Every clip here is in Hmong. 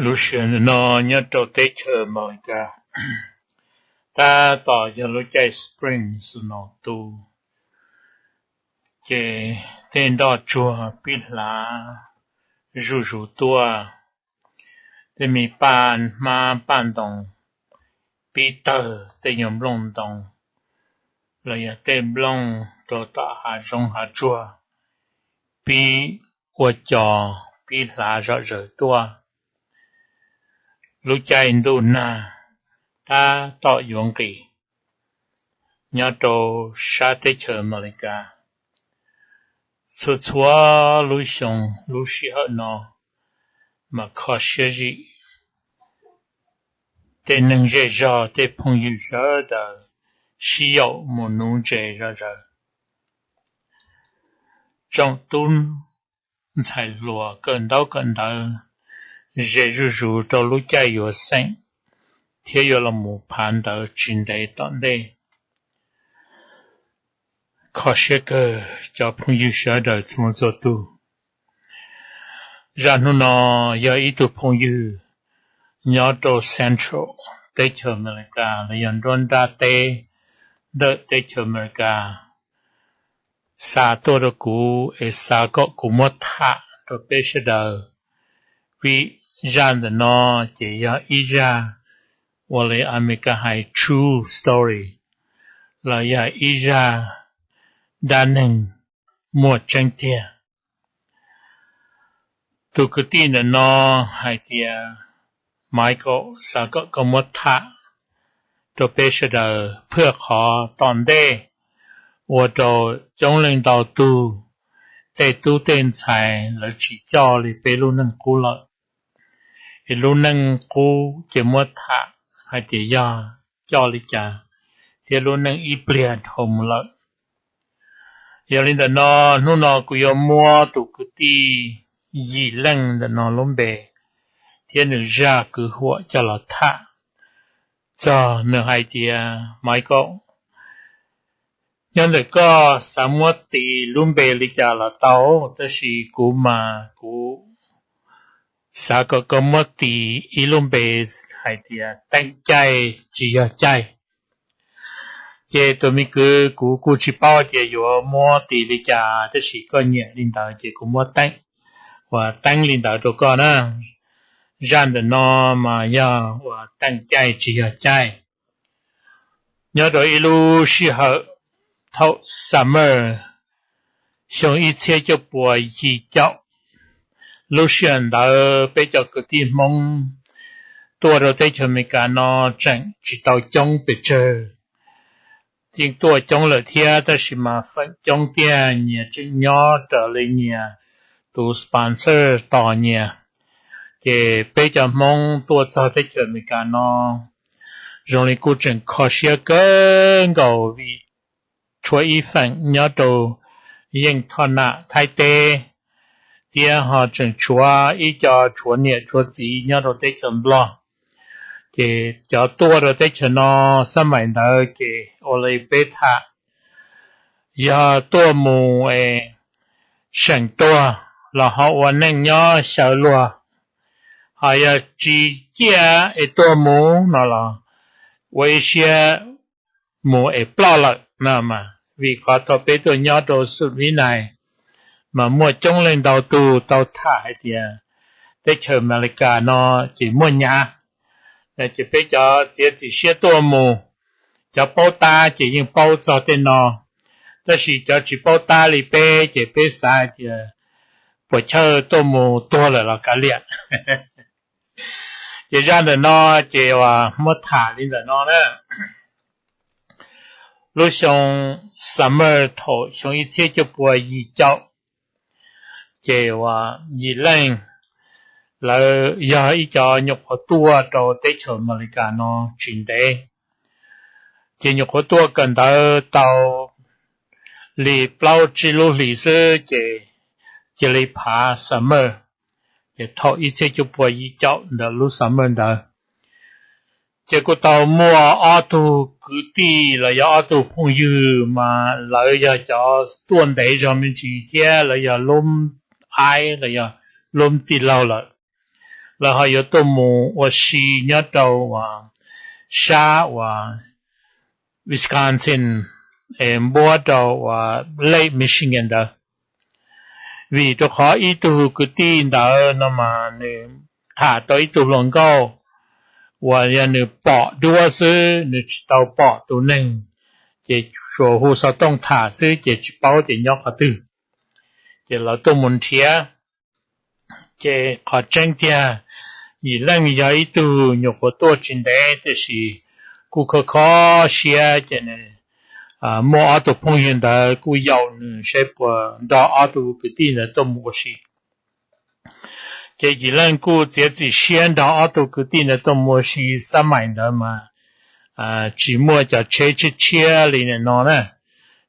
Lub sij hawm no nyob rau teb chaws Amelikas tab tom yog lub caij spring snow tu, ces tej nroj tsuag pib hlav zuj zus tuaj, tej me paj hmab paj ntoos pib tawg tej nyuag nplooj ntoos los yog tej nplooj rau tom hav zoov hav tsuag pib ua co, pib hlav zom zaws tuaj. Lub caij ntuj nag tab tom yuav nqis nyob rau sab teb chaws Amelikas. Txhua txhua lub xyoo lub sij hawm no mas kho siab zim, tej neeg zej zog tej phooj ywg sawv daws sib yaum mus nuv ntses zom zaws. Tsoom tub ntxhais hluas kawm ntaub kawm ntawv ze zuj zus rau lub caij yuav xeem thiab yuav los mus phav ntawv tsis ntev tom ntej. Kho siab kawg cov phooj ywg sawv daws txhua txhua tus. Zaj hnub no yog ib tug phooj ywg nyob rau Central teb chaws Amelikas los yog nruab nrab teb ntawm teb chaws Amelikas xa tuaj rau kuv es xav kom kuv muab tham rau peb sawv daws, vim zaj ntawm no ces yog ib zaj ua li Amelikas hais true story los yog ib zaj dab neeg muaj tseeb tiag. Tus kwv tij ntawm no hais tias, Michael, xav kom koj muab tham rau peb sawv daws phwj qhov tom ntej ua rau coob leej ntau tug tej tub tej ntxhais lawv tsis coj li peb lub neej qub lawm. Es lub neej qub ces muab tham hais tias yog coj li cas thiab lub neej ib pliag dhau mus lawm. Yog li ntawm no, hnub no kuv yuav muab tus kwv tij Yim Leej ntawm no lub npe thiab nws zaj kwv huam coj los tham txog nws hais tias, Michael, nyob ntawm koj xav muab tis lub npe li cas los tau, tab sis kuv mas kuv xav kom koj muab tis ib lub npe hais tias Teeb Caij Tsis Yog Caij. Ces tus me kwv, kuv kuj tsis paub tias yuav muab tis li cas, tab sis koj nyiam li ntawd ces kuv muab Teeb, uas Teeb li ntawd rau koj na. Zaj ntawm no mas yog uas Teeb Caij Tsis Yog Caij. Nyob rau ib lub sij hawm thaum summer xyoo ib txhiab cuaj puas yim caum, lub sij hawm ntawd peb cov kwv tij Hmoob tuaj rau teb chaws Amelikas no tseem tsis tau coob pes tsawg. Yeej tuaj coob lawm thiab, tab sis mas feem coob tiag nyias tseem nyob raws li nyias tus sponsor tos nyias. Ces peb cov Hmoob tuaj txog teb chaws Amelikas no zoo li kuj tseem kho siab kawg nkaus vim tshuav ib feem nyob rau Yeej Thoj Nam Thaib teb, thiab ho tseem tshuav ib co tshuav niam tshuav txiv nyob rau teb chaws Nplog. Ces cov tuaj rau teb chaws no xab maim ntawd ces ua li peb tham, yog tuaj mus es seem tuag los ho ua neej nyob xyaw luag, ho yog tsis ciaj es tuaj mus no los ua ib siab mus es ploj lawm no mas. Vim qhov thaum peb tuaj nyob rau Xus Vib Nais mas muaj coob leej ntau tus tau tham hais tias teb chaws Amelikas no ces muaj nyav, ces peb cov txiav txim siab tuaj mus. Cov paub tab ces yeej paub txog tej no, tab sis cov tsis paub tab li peb ces peb xav hais tias puas chawj tuaj mus tuag lawm los kav liam. Ces zaj ntawm no ces uas muab tham li ntawm no na. Lub xyoo summer thaum xyoo ib txhiab cuaj puas yim caum, ces uas Yim Leej lawv yog ib cov nyuam qhuav tuaj rau teb chaws Amelikas no tsis ntev. Ces nyuam qhuav tuaj kawm ntawv tau li plaub tsib lub hlis xwb ces cia li phav summer. Ces thaum ib txhiab cuaj puas yim caum ntawm lub summer ntawd, ces kuj tau muaj ob tug kwv tij los yog ob tug phooj ywg mas lawv yog cov tuaj ntev zog me ntsis thiab lawv yog lub aib los yog lub tij laug lawm. lawv ho yuav tuaj mus ua si nyob rau uas sab uas Wisconsin, es npuab rau uas Lake Michigan ntawd. Vim rau qhov ib tug kwv tij ntawd no mas nws tham tau ib tug hluas nkauj uas yog nws pom duab xwb, nws tsis tau pom tus neeg, ces tsuas hu xov tooj tham xwb ces tsis paub tias nyob qhov twg. Ces lawv tuaj mus nrhiav, ces qhov tseeb tiag, Yim Leej yog ib tug nyuam qhuav tuaj tsis ntev tiam sis kuj kho kho siab ces nws muaj ob tug phooj ywg ntawd kuj yaum nws saib puas nrog ob tug kwv tij ntawd tuaj mus ua si. Ces Yim Leej kuj txiav txim siab nrog ob tug kwv tij ntawd tuaj mus ua si. Xab maim ntawd mas tsis muaj cov tsheb tshiab tshiab li nim no na,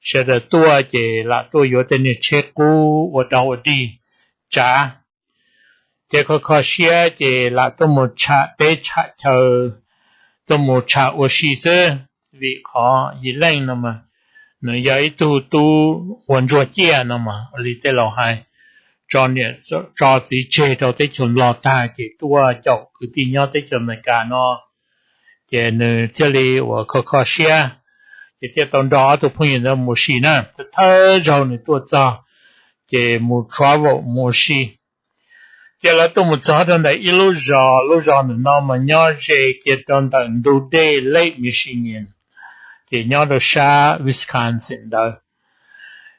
sawv daws tuaj ces lam tuaj yuav tej niag tsheb qub ua dog ua dig tsav. Ces kho kho siab ces lam tuaj mus tsham teb tsham chaw, tuaj mus tsham ua si xwb. Vim qhov Yim Leej no mas nws yog ib tug tub ua ntsuag ciaj no mas li tej laus hais, tso niam tso txiv tseg rau teb chaws Nplog tag ces tuaj caum kwv tij nyob teb chaws Amelikas no, ces nws thiaj li uas kho kho siab, ces thiaj tau nrog ob tug phooj ywg ntawd mus ua si na. Thawj thawj zaug nws tuaj txog ces mus travel mus ua si. Ces lawv tuaj mus txog rau ntawm ib lub zos, lub zos ntawm no mas nyob ze kiag rau ntawm ntug dej Lake Michigan, ces nyob rau sab Wisconsin ntawd.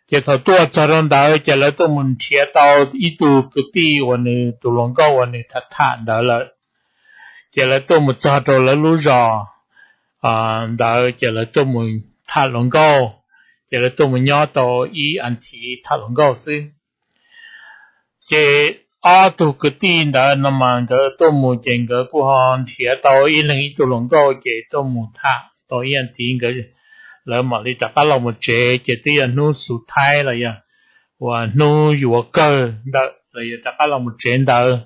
Ces thaum tuaj txog rau ntawd ces lawv tuaj mus nrhiav tau ib tug kwv tij uas nws tus hluas nkauj uas nws tham tham ntawd lawm. Ces lawv tuaj mus txog rau lawv lub zos ntawd ces lawv tuaj mus tham hluas nkauj, ces lawv tuaj mus nyob tau ib as thiv tham hluas nkauj xwb. Ces ob tug kwv tij ntawd no mas nkawd tuaj mus ces nkawd kuj ho nrhiav tau ib leeg ib tug hluas nkauj ces tuaj mus tham tau ib as thiv nkawd, lawv mam li rov qab los mus tsev. Ces twb yog hnub xu thaib los yog uas hnub yuav kawg ntawm los yog rov qab los mus tsev ntawd,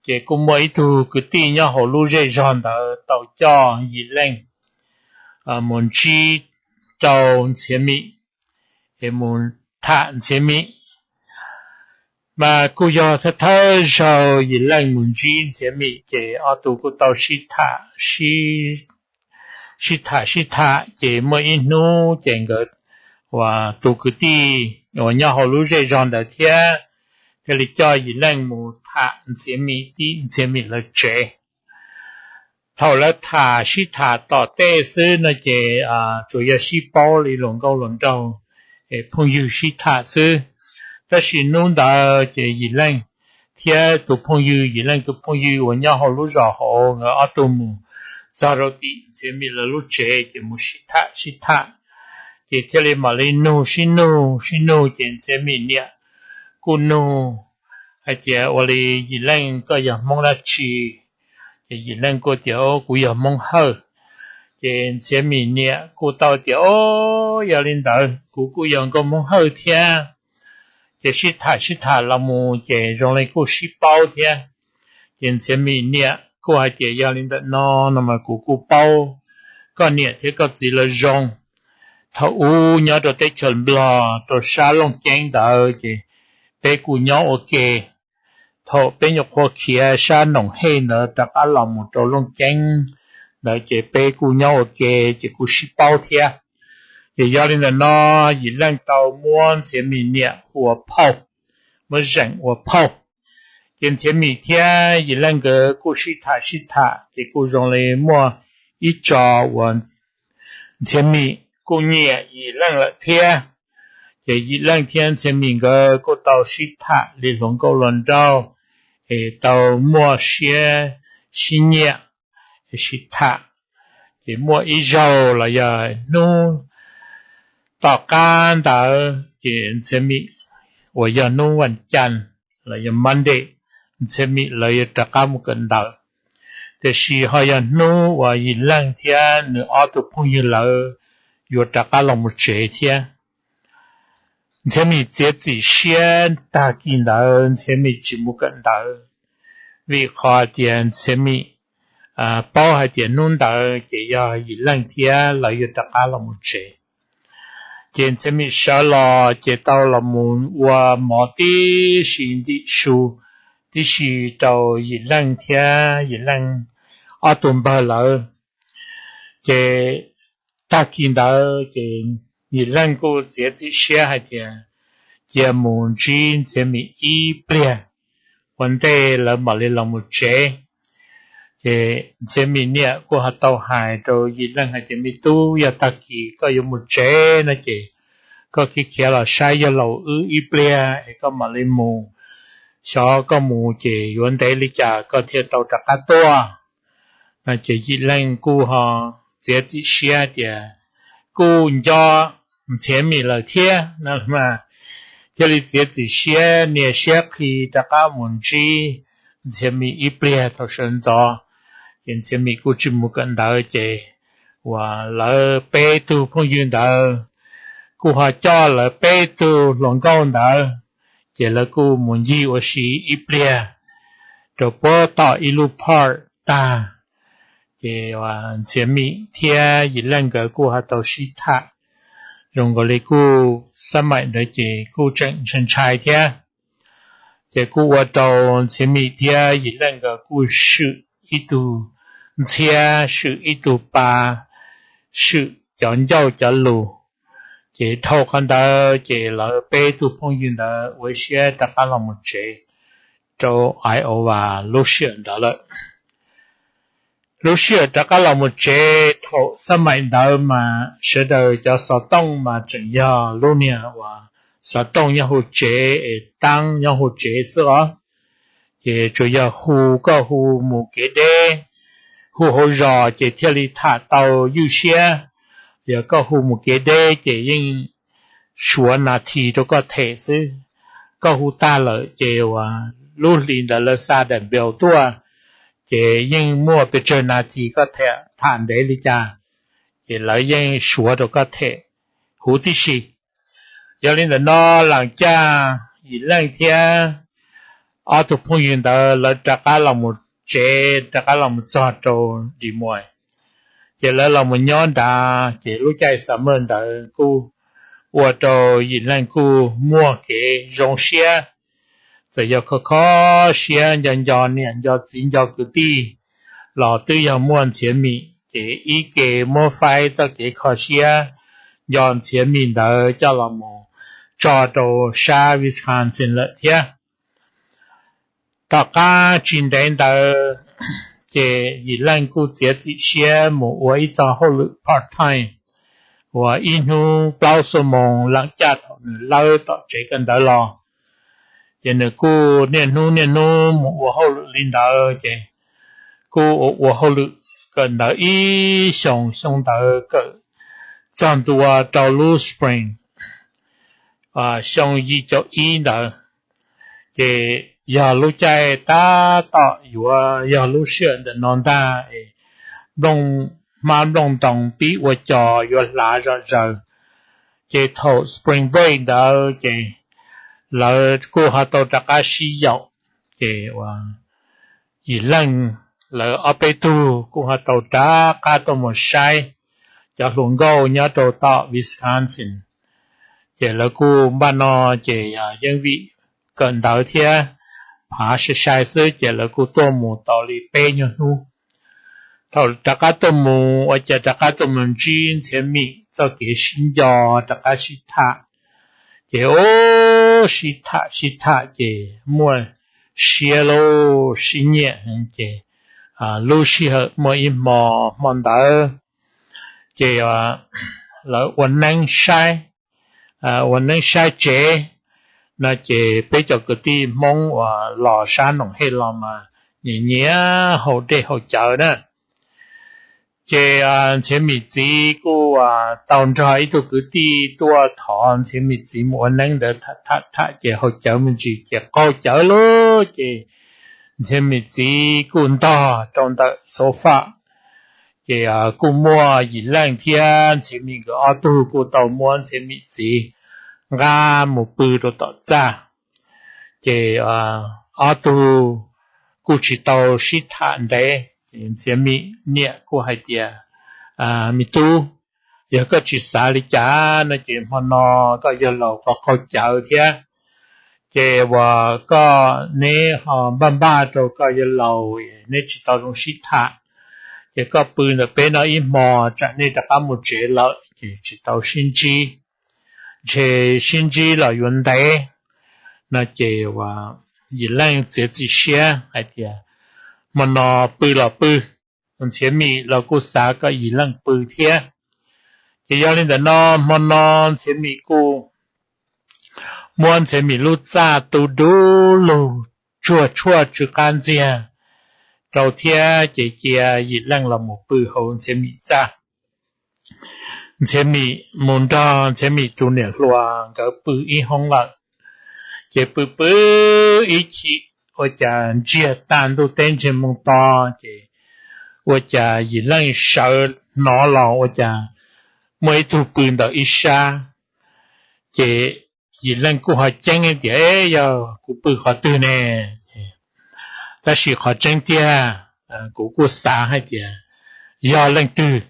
ces kuj muaj ib tug kwv tij nyob hauv lub zej zog ntawd tau coj Yim Leej mus ntsib rau Ntxhiav Mim, es mus tham Ntxhiav Mim. Mas kuj yog thawj thawj zaug Yim Leej mus ntsib Ntxhiav Mim ces ob tug kuj tau sib tham, sib tham sib tham ces muaj ib hnub ces nkawd uas tus kwv tij uas nyob hauv lub zej zog ntawd thiab thiaj li coj Yim Leej mus tham Ntxhiav Mim tib Ntxhiav Mim lawv tsev. Thaum lawv tham sib tham tom tej xwb no ces tsuas yog sib paub li hluas nkauj hluas nraug, phooj ywg sib tham xwb. Tab sis hnub ntawd ces Yim Leej thiab tus phooj ywg, Yim Leej tus phooj ywg uas nyob hauv lub zos hauv, nkawd ob tug mus txog rau tim Ntxhiav Mim lawv lub tsev ces mus sib tham sib tham, ces thiaj li mam li nug sib nug sib nug ces Ntxhiav Mim niam kuj nug hais tias, Ua li Yim Leej, koj yog Hmoob dab tsi? Ces Yim Leej kuj tias, Kuv yog Hmoob Hawj. Ces Ntxhiav Mim niam kuj tau tias, O, yog li ntawd kuv kuj yog nkauj Hmoob Hawj thiab. Ces sib tham sib tham los mus ces zoo li kuj sib paub thiab. Ces Ntxhiav Mim niam kuj hais tias, Yog li ntawm no no mas kuv kuj paub koj niam thiab koj txiv lawv zoo. Thaum ub nyob rau teb chaws Nplog rau sab Looj Ceeb ntawd ces peb kuj nyob ua ke. Thaum peb nyuam qhuav khiav sab Noom Hej ntawd rov qab los mus rau Looj Ceeb ntawd ces peb kuj nyob ua ke ces kuj sib paub thiab. Ces yog li ntawm no Yim Leej tau muab Ntxhiav Mim niam hu ua phauj, muab zeem ua phauj. Ces Ntxhiav Mim thiab Yim Leej nkawd kuj sib tham sib tham ces kuj zoo li muaj ib tso uas Ntxhiav Mim kuj nyiam Yim Leej lawm thiab. Ces Yim Leej thiab Ntxhiav Mim nkawd kuj tau sib tham li hluas nkauj hluas nraug, es tau muaj siab sib nyiam, sib tham. Ces muaj ib zaug los yog hnub tom qab ntawd ces Ntxhiav Mim uas yog hnub vas cas los yog Monday, Ntxhiav Mim lawv yuav rov qab mus kawm ntawv. Tiam sis ho yog hnub uas Yim Leej thiab nws ob tug phooj ywg lawv yuav rov qab los mus tsev thiab. Ntxhiav Mim txiav txim siab tag kis ntawd Ntxhiav Mim tsis mus kawm ntawv, vim qhov hais tias Ntxhiav Mim paub hais tias hnub ntawd ces yog Yim Leej thiab lawv yuav rov qab los mus tsev. Ces Ntxhiav Mim sawv los ces tau los mus ua mov tib si ntim su, tib si rau Yim Leej thiab Yim Leej ob tug npawg lawv. Ces tag kis ntawd ces Yim Leej kuj txiav txim siab hais tias cia mus ntsib Ntxhiav Mim ib pliag ua ntej lawv mam li los mus tsev. Ces Ntxhiav Mim niam kuj ho tau hais rau Yim Leej hais tias, me tub, yog tag kis koj yuav mus tsev no ces koj khiav khiav los saib yawg laus wb ib pliag es koj mam li mus. Xyov koj mus ces yuav ntev li cas koj thiaj tau rov qab tuaj no. Ces Yim Leej kuj ho txiav txim siab tias kuj nco Ntxhiav Mim lawm thiab no mas, thiaj li txiav txim siab nias siab qhi rov qab mus ntsib Ntxhiav Mim ib pliag thaum sawv ntxov. Ces Ntxhiav Mim kuj tsis mus kawm ntawv ces uas lawv peb tug phooj ywg ntawd kuj ho coj lawv peb tug hluas nkauj ntawd, ces lawv kuj mus ncig ua si ib pliag rau puag tom ib lub park tag. Ces Ntxhiav Mim thiab Yim Leej nkawd kuj ho tau sib tham, zoo nkaus li kuj xab maim ntawd ces kuj tseem ntshai ntshai thiab. Ces kuj ua rau Ntxhiav Mim thiab Yim Leej nkawd kuj swm ib tug ntxhiab, swm ib tug pa, swm cov ncauj cov lus. Ces dhau qhov ntawd ces lawv peb tug phooj ywg ntawd ua siab rov qab los mus tsev rau Iowa lub sij hawm ntawd lawm. Lub sij hawm rov qab los mus tsev thaum xab maim ntawd mas sawv daws cov xov tooj mas tseem yog lub niag uas xov tooj nyob hauv tsev es taab nyob hauv tsev xwb os. Ces tsuas yog hu, koj hu mus kev deb, hu hauv zos ces thiaj li tham tau ywj siab. Yog koj hu mus kev deb ces yeej suav nas this rau koj them xwb. Koj hu tag lawm ces uas lub hlis ntawd lawv xa daim npel tuaj, ces yeej muaj pes tsawg nas this koj tham ntev li cas, ces lawv yeej suav rau koj them huv tib si. Yog li ntawm no, laas caj Yim Leej thiab ob tug phooj ywg ntawd lawv rov qab los mus tsev, rov qab los mus txog rau Des Moines. Ces lawv los mus nyob nrad, ces lub caij summer ntawd kuj ua rau Yim Leej kuj muaj kev zoo siab. Txawm yog kho kho siab nco nco niam nco txiv nco kwv tij los twb yog muaj Ntxhiav Mim, ces ib ke muab faib txoj kev kho siab nco Ntxhiav Mim ntawd coj los mus tso rau sab Wisconsin lawm thiab. Tom qab tsis ntev ntawd, ces Yim Leej kuj txiav txim siab mus ua ib txoj hauj lwm part time uas ib hnub plaub xuab moos laas caj thaum nws lawb tom tsev kawm ntawv los. Ces nws kuj niaj hnub niaj hnub mus ua hauj lwm li ntawd, ces kuj ua ua hauj lwm kawm ntawv ib xyoos, xyoo ntawd kawm txog ntua rau lub spring xyoo yim caum ib ntawd. Ces yog lub caij tab tom yuav yog lub sij hawm ntawm no ntag es nplooj hmab nplooj ntoos pib ua cos yuav hlav zom zaws. Ces thaum spring break ntawd ces lawv kuj ho tau rov qab sib yaum. Ces Yim Leej lawv ob peb tug kuj ho tau rov qab tuaj mus saib cov hluas nkauj nyob rau tom Wisconsin. Ces lawv kuj npaj no ces yeej vim kawm ntawv thiab phav sai sai xwb ces lawv kuj tuaj mus tau li peb nyuag hnub. Thaum rov qab tuaj mus ua cas rov qab tuaj mus ntsib Ntxhiav Mim txoj kev sib nco, rov qab sib tham. Ces ub, sib tham sib tham ces muaj siab lauj, sib nyiam heev ces lub sij hawm muaj ib hmo, hmo ntawd ces lawv ua neeb saib, ua neeb saib tsev no ces peb cov kwv tij Hmoob uas los sab Noom Hej los mas nyiam nyiam haus dej haus cawv na. Ces Ntxhiav Mim txiv kuj tau nrog ib tug kwv tij tuaj thov Ntxhiav Mim txiv mus ua neeb ntawd tham tham tham ces haus cawv me ntsis ces qaug cawv lauj. Ces Ntxhiav Mim txiv kuj ntog rau ntawm sofa. Ces kuj muaj Yim Leej thiab Ntxhiav Mim nkawd ob tug kuj tau muab Ntxhiav Mim txiv nqa mus pw rau tom txaj. Ces ob tug kuj tsis tau sib tham ntev, Ntxhiav Mim niam kuj hais tias, me tub, yog koj tsis xav li cas no ces hmo no koj yawg laus qaug qaug cawv thiab, Ces uas koj neb ho npaj npaj rau koj yuav laus, neb tsis tau zoo sib tham, ces koj pw ntawm peb no ib hmo, tsam nej rov qab mus tsev lawm ces tsis tau sib ntsib, ntshe sib ntsib los yuav ntev no. Ces uas Yim Leej txiav txim siab hais tias hmo no pw los pw. Ntxhiav Mim los kuj xav kom Yim Leej pw thiab. Ces yog li ntawm no, hmo no Ntxhiav Mim kuj muab Ntxhiav Mim lub txaj tu du lug, tsuag tshuaj tsw qab ntxiag rau thiab, ces cia Yim Leej los mus pw hauv Ntxhiav Mim txaj. Ntxhiav Mim mus nrog Ntxhiav Mim tus niam hluas nkawd pw ib hoob lawm. Ces pw pw ib chim, ua cas ntsiag tag ntuj teb ntsiag moo to, ces ua cas Yim Leej sawv hnov los ua cas muaj ib tug pw ntawm ib sab. Ces Yim Leej kuj ho ceeb tias, Yog kuv pw qhov twg ne? Tab sis qhov tseeb tiag, kuv kuj xav hais tias yog leej twg,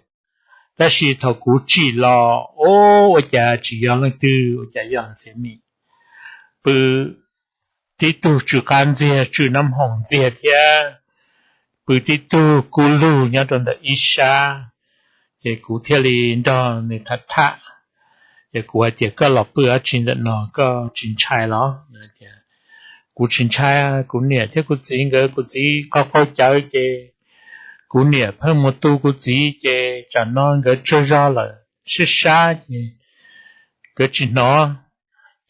tab sis thaum kuv tsim los, ua cas tsis yog leej twg, ua cas yog Ntxhiav Mim pw tib tug tsw qab ntxiag, tsw nab hoom ntxiag thiab, pw tib tug kub lug nyob rau ntawm ib sab. Ces kuv thiaj li nrog nws tham tham, ces kuv hais tias, Koj los pw dab tsi ntawm no, koj tsis ntshai los? Kuv tsis ntshai, kuv niam thiab kuv txiv nkawd, kuv txiv qaug qaug cawv ces kuv niam pheej mus tu kuv txiv, ces tsam no nkawd tsaug zog lawm, sab sab ces nkawd tsis hnov.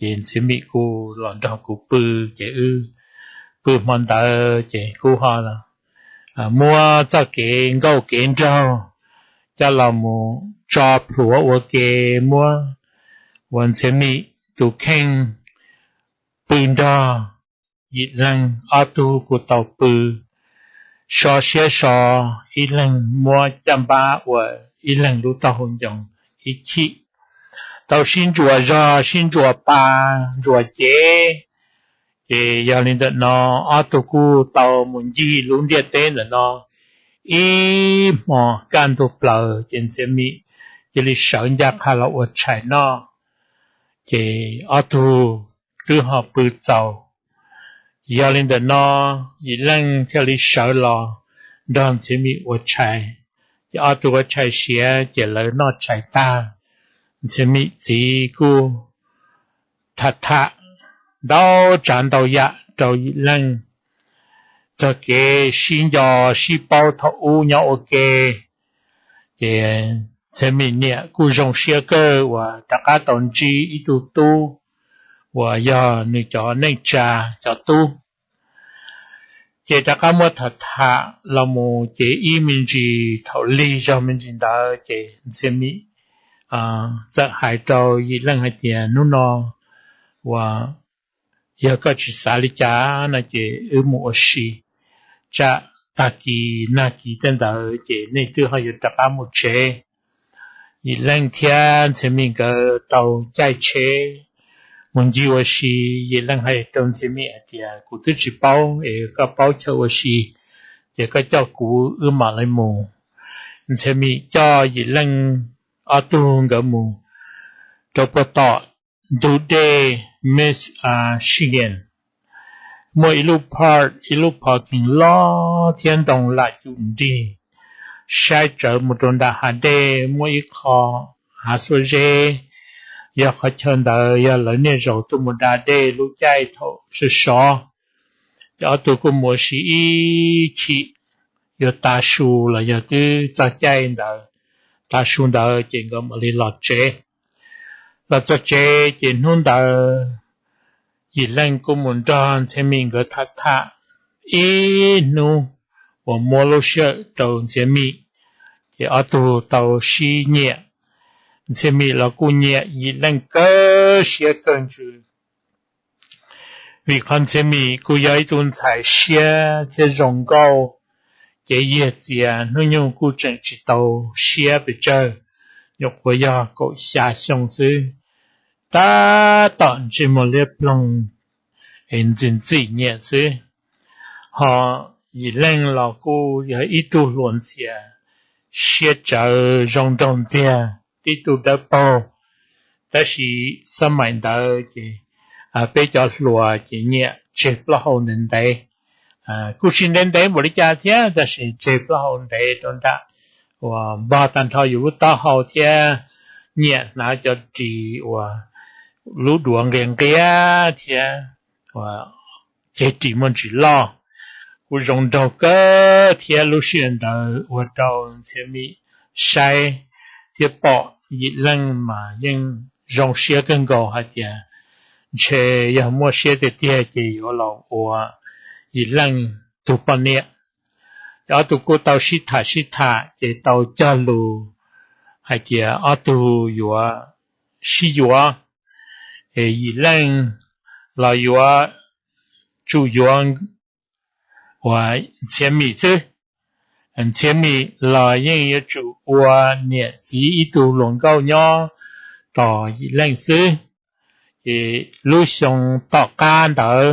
Ces Ntxhiav Mim kuj los nrog kuv pw, ces wb pw hmo ntawd ces kuv ho muab txoj kev nkauj kev nraug coj los mus tso plhuav ua ke, muab uas Ntxhiav Mim tus kheej pw nrog Yim Leej, ob tug kuj tau pw so siab so, ib leeg muab caj npab ua ib leeg lub taub hau ncoo ib chim, tau sib ntsuas zog sib ntsuas pa ntsuas cev. Ces yog li ntawm no, ob tug kuj tau mus ncig lub ntiaj teb ntawm no ib hmos kaj ntug plaws, ces Ntxhiav Mim cia li sawv ncaj qha los ua tshais noj. Ces ob tug twb ho pw txaus. Yog li ntawm no, Yim Leej thiaj li sawv los nrog Ntxhiav Mim ua tshais. Ces ob tug ua tshais siav, ces lawv noj tshais tag, Ntxhiav Mim txiv kuj tham tham ntau tsav ntau yam rau Yim Leej txog kev sib nco sib paub thaum ub nyob ua ke. Ces Ntxhiav Mim niam kuj zoo siab kawg uas rov qab tau ntsib ib tug tub uas yog nws cov neej tsa cov tub. Ces rov qab muab tham tham los mus, ces ib me ntsis thaum lig zog me ntsis ntawd, ces Ntxhiav Mim txawm hais rau Yim Leej hais tias, Hnub no uas yog koj tsis xav li cas no ces wb mus ua si, tsam tag kis nag kis tej ntawd ces nej twb ho yuav rov qab mus tsev. Yim Leej thiab Ntxhiav Mim nkawd tau caij tsheb mus ncig ua si. Yim Leej hais rau Ntxhiav Mim hais tias, Kuv twb tsis paub es koj paub chaw ua si, ces koj coj kuv wb mam li mus. Ntxhiav Mim coj Yim Leej ob tug nkawd mus rau puag tom ntug dej Michigan, muaj ib lub park, ib lub parking loj thiab ntoo lam cum nrig. Saib tsawv mus rau nram hav dej muaj ib qho hav xuab zeb, yog qhov chaw ntawd yog lawv niaj zaus tuaj mus da dej lub caij thaum sov sov. Ces ob tug kuj mus ua si ib chim, yuav tav su los yog twb txog caij ntawd, tav su ntawd ces nkawd mam li los tsev. Los txog tsev ces hnub ntawd Yim Leej kuj mus nrog Ntxhiav Mim nkawd tham tham ib hnub uas muab lub sij hawm rau Ntxhiav Mim, ces ob tug tau sib nyiam. Ntxhiav Mim los kuj nyiam Yim Leej kawg siab kawg ntsws, vim qhov Ntxhiav Mim kuj yog ib tug ntxhais siab thiab zoo nkauj, ces yiag txias hnub nyoog kuj tseem tsis tau siab pes tsawg, nyuam qhuav yog kaum xya xyoo xwb, tab tom ntsej muag liab ploog es ntxim ntxim nyiam xwb. Ho Yim Leej los kuj yog ib tug hluas ntxhias siab tsawv zoo nraug ntxiag, tib tug dawb paug, tab sis xab maim ntawd ces peb cov hluas ces nyiam tseg plaub hau ntev ntev. Kuj tsis ntev ntev npaum li cas thiab, tab sis tseg plaub hau ntev rau nram uas npog tag nrho yus lub taub hau thiab nyiam hnav cov ris uas lub duav nqias nqias thiab ceg ris muaj ntsis loj. Kuj zoo nraug kawg thiab lub sij hawm ntawd ua rau Ntxhiav Mim saib thiab pom Yim Leej mas yeej zoo siab kawg nkaus hais tias ntshe yog muaj siab tiag tiag ces yuav los ua Yim Leej tus poj niam. Ces ob tug kuj tau sib tham sib tham ces tau cog lus hais tias ob tug yuav sib yuav, es Yim Leej los yuav tsum yuav uas Ntxhiav Mim xwb. Ntxhiav Mim los yeej yuav tsum ua niam txiv ib tug hluas nkauj nyob tos Yim Leej xwb. Ces lub xyoo tom qab ntawd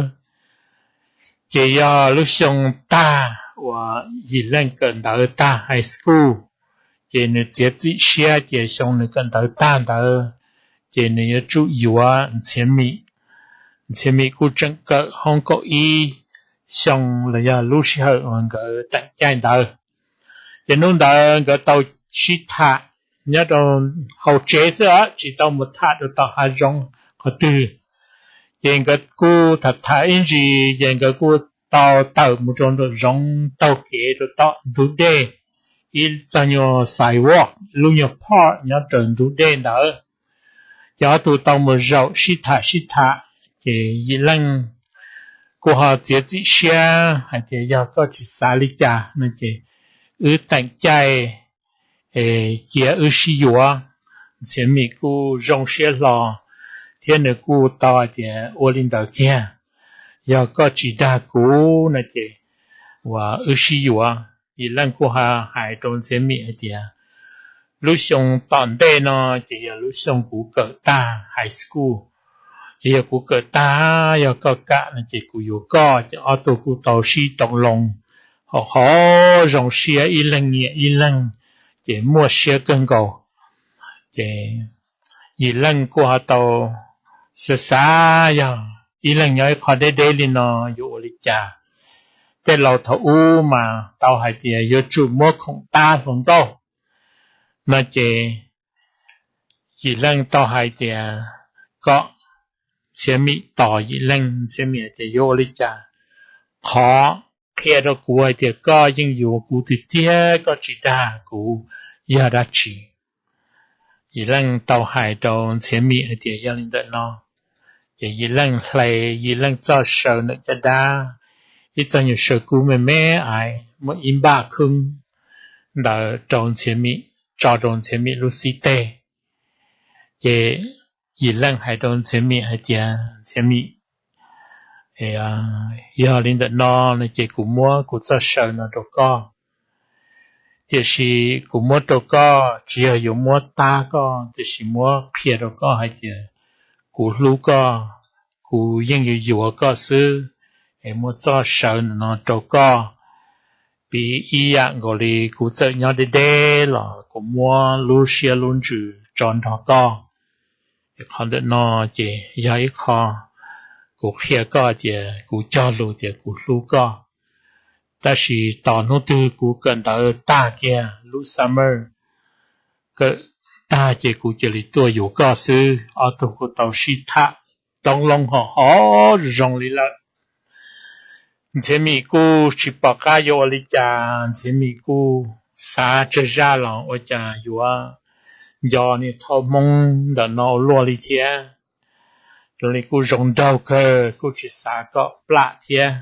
ces yog lub xyoo tag uas Yim Leej kawm ntawv tag high school, ces nws txiav txim siab ces xyoo nws kawm ntawv tag ntawd ces nws yuav tsum yuav Ntxhiav Mim. Ntxhiav Mim kuj tseem kawm hoob kaum ib xyoo los yog lub sij hawm uas nkawd teem caij ntawd. Ces hnub ntawd nkawd tau sib tham nyob rau hauv tsev xwb os, tsis tau mus tham rau tom hav zoov qhov twg. Ces nkawd kuj tham tham ib ntsis ces nkawd kuj tau tawm mus rau nraum zoov taug kev rau tom ntug dej, ib txoj nyuag sidewalk, lub nyuag park nyob raws ntug dej ntawd. Ces ob tug tau mus zaum sib tham sib tham, ces Yim Leej kuj ho txiav txim siab hais tias yog koj tsis xav li cas no ces wb teem caij cia wb sib yuav. Ntxhiav Mim kuj zoo siab hlo thiab nws kuj tau hais tias ua li ntawd kiag, yog koj tsis dag kuv no ces uas wb sib yuav. Yim Leej kuj hais rau Ntxhiav Mim hais tias lub xyoo tom ntej no ces yog lub xyoo kuv kawm tag high school, ces yog kuv kawm tag, yog koj kam no ces kuv yuav koj. Ces ob tug kuj tau sib too loo hauv hauv zoo siab ib leeg nyiam ib leeg, ces muaj siab kawg nkaus. Ces Yim Leej kuj ho tau xav xav yog ib leeg nyob ib qho deb deb li no yuav ua li cas. Tej laus thaum ub mas tau hais tias yuav tsum muab khoom tab hluas nkauj no ces Yim Leej tau hais tias kom Ntxhiav Mim tos Yim Leej. Ntxhiav Mim hais tias yuav ua li cas, qhov qhia rau kuv hais tias koj yeej yuav kuv tiag tiag, koj tsis dag kuv yog dab tsi? Yim Leej tau hais rau Ntxhiav Mim hais tias yog li ntawm no. Ces Yim Leej hle Yim Leej txoj saw ntawm caj dab, ib txoj nyuag saw kub me me ais muaj ib npaj khwb ntawd rau Ntxhiav Mim, tso rau Ntxhiav Mim lub xib teg. Ces Yim Leej hais rau Ntxhiav Mim hais tias Ntxhiav Mim, yog li ntawm no no ces kuv muab kuv txoj saw no rau koj. Tiam sis kuv muab rau koj tsis yog yuav muab tab koj, tiam sis muab qhia rau koj hais tias kuv hlub koj, kuv yeej yuav yuav koj xwb. Es muab txoj saw no rau koj, piv ib yam nkaus li kuv txawm nyob deb deb los kuv muab lub siab lub ntsws tso nrog koj. Qhov ntawm no ces yog ib qho kuv qhia koj tias kuv cog lus tias kuv hlub koj. Tab sis tos hnub twg kuv kawm ntawv tag kiag lub summer, kawm tag ces kuv cia li tuaj yuav koj xwb. Ob tug kuj tau sib tham toob loo hom hov zoo li lawm. Ntxhiav Mim kuj tsis pom qab yuav ua li cas, Ntxhiav Mim kuj xav tsawg zaj los ua cas yuav nco niag thauj Hmoob ntawm no ua luaj li thiab. Zoo li kuj zoo nraug kawg, kuj tsis xav kom plam thiab.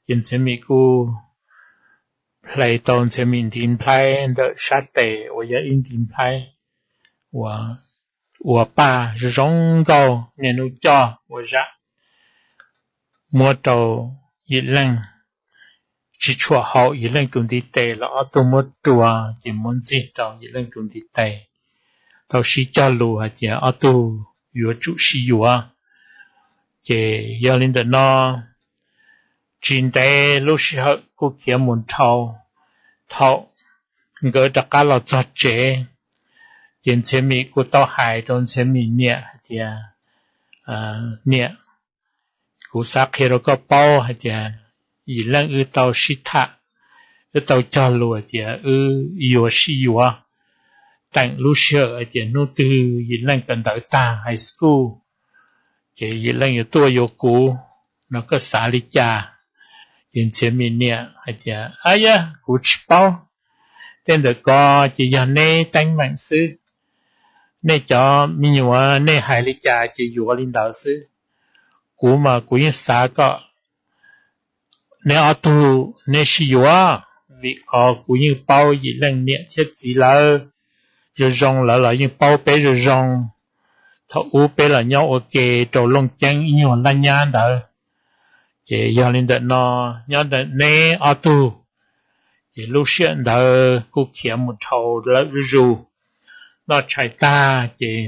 Ces Ntxhiav Mim kuj hle tau Ntxhiav Mim ntiv nplhaib ntawm sab tes uas yog ib ntiv nplhaib uas ua paj zoo zoo nkauj niaj hnub coj ua zam, muab rau Yim Leej, tsis tshuam haum Yim Leej tus ntiv tes los ob tug muab rua ces muab ntxig rau Yim Leej tus ntiv tes. Tau sib cog lus hais tias ob tug yuav tsum sib yuav. Ces yog li ntawm no, tsis ntev lub sij hawm kuj khiav mus dhau. Thaum nkawd rov qab los txog tsev, ces Ntxhiav Mim kuj tau hais rau Ntxhiav Mim niam hais tias, niam, Kuv xav qhia rau koj paub hais tias Yim Leej wb tau sib tham, wb tau cog lus hais tias wb yuav sib yuav, teem lub sij hawm hais tias hnub twg Yim Leej kawm ntawv tag high school, ces Yim Leej yuav tuaj yuav kuv no, koj xav li cas? Ces Ntxhiav Mim niam hais tias, Ab yab, kuv tsis paub, tej ntawm ko ces yog neb teeb meem xwb. Nej cov me nyuam nej hais li cas ces yuav li ntawd xwb. Kuv mas kuv yeej xav kom neb ob tug neb sib yuav, vim qhov kuv yeej paub Yim Leej niam thiab txiv lawv zoo zoo, lawv los yeej paub peb zoo zoo. Thaum ub peb los nyob ua ke rau Looj Ceeb ib nyuag laj nyab ntawd. Ces yog li ntawm no, nyob ntawm neb ob tug, ces lub sij hawm ntawd kuj khiav mus dhau lawm zuj zus. Noj tshais tag ces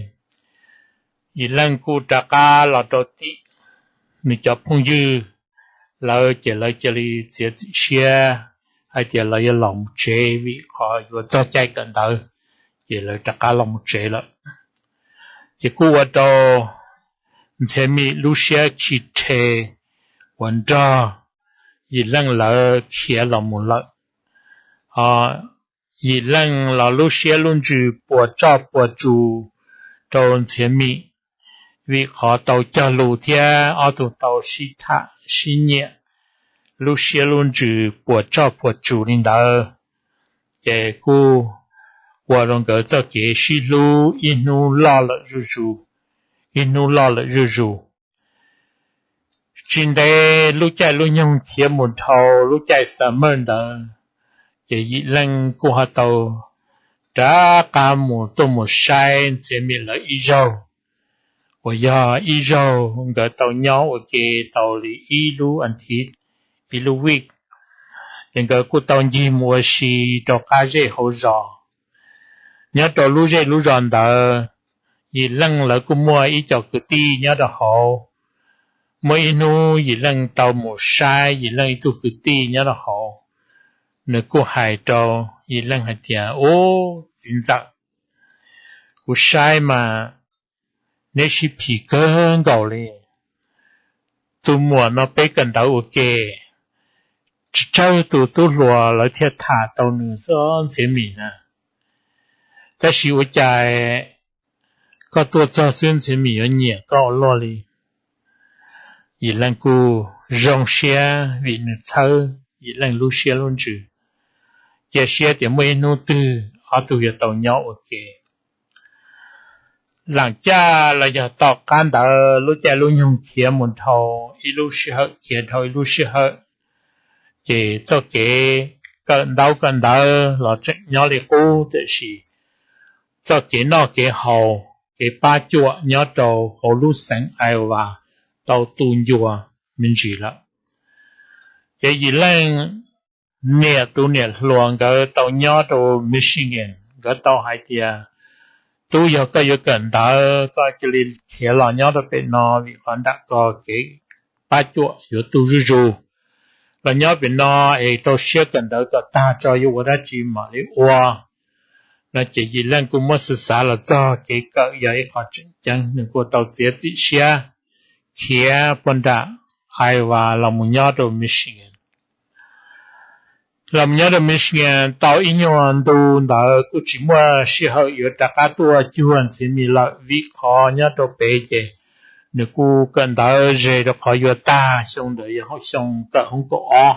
Yim Leej kuj rov qab los rau tim nws cov phooj ywg lawv, ces lawv cia li txiav txim siab hais tias lawv yuav los mus tsev vim qhov yuav txog caij kawm ntawv, ces lawv rov qab los mus tsev lawm. Ces kuj ua rau Ntxhiav Mim lub siab khi rhe uas nrog Yim Leej lawv khiav los mus lawm. Yim Leej los lub siab lub ntsws puas tsoj puas tsus rau Ntxhiav Mim, vim qhov tau cog lus thiab ob tug tau sib tham sib nyiam, lub siab lub ntsws puas tsoj puas tsus li ntawd, ces kuj ua rau nkawd txoj kev sib hlub ib hnub loj lawm zuj zus, ib hnub loj lawm zuj zus. Tsis ntev lub caij lub nyoog khiav mus dhau lub caij summer ntawd, ces Yim Leej kuj ho tau rov qab mus tuaj mus saib Ntxhiav Mim lawv ib zaug, uas yog ib zaug nkawd tau nyob ua ke tau li ib lub as thiv, ib lub week, ces nkawd kuj tau ncig mus ua si rau qab zej hauv zos. Nyob rau lub zej lub zos ntawd, Yim Leej lawv kuj muaj ib co kwv tij nyob rau hauv. Muaj ib hnub Yim Leej tau mus saib Yim Leej ib tug kwv tij nyob rau hauv, nws kuj hais rau Yim Leej hais tias, Ub, txiv ntxawm, kuv saib mas neb sib phim kawg nkaus li. Tus muam no peb kawm ntawv ua ke, tsis tsawg tus tub hluas lawv thiaj tham tau nws xwb, Ntxhiav Mim na. Tab sis ua cas koj tuaj txog xwb Ntxhiav Mim yuav nyiam koj ua luaj li. Yim Leej kuj zoo siab vim nws txhawb Yim Leej lub siab lub ntsws, cia siab tias muaj ib hnub twg ob tug yuav tau nyob ua ke. Lam caj los yog tom qab ntawd lub caij lub nyoog khiav mus dhau ib lub sij hawm, khiav dhau ib lub sij hawm, ces txoj kev kawm ntaub kawm ntawv los tseem nyob li qub, tiam sis txoj kev noj kev haus, kev pab cuam nyob rau hauv lub xeev Iowa tau tu ncua me ntsis lawm. Ces Yim Leej niam tus niam hluas nkawd tau nyob rau Michigan, nkawd tau hais tias, Tub, yog koj yuav kawm ntawv koj cia li khiav los nyob rau pem no, vim qhov nram ko kev pab cuam yuav tu zuj zus. Los nyob pem no es rau siab kawm ntawv kom tag tso yuav ua dab tsi mam li ua. No ces Yim Leej kuj muab xav xav los txog kev kawm yog ib qho tseem ceeb, nws kuj tau txiav txim siab khiav puag nram Iowa los mus nyob rau Michigan. Los mus nyob rau Michigan tau ib nyuag ntu ntawd kuj tsis muaj sij hawm yuav rov qab tuaj cuag Ntxhiav Mim lawm, vim qhov nyob rau pem ces nws kuj kawm ntawv ze rau qhov yuav tag xyoo ntawd yog xyoo kawm hoob kaum ob,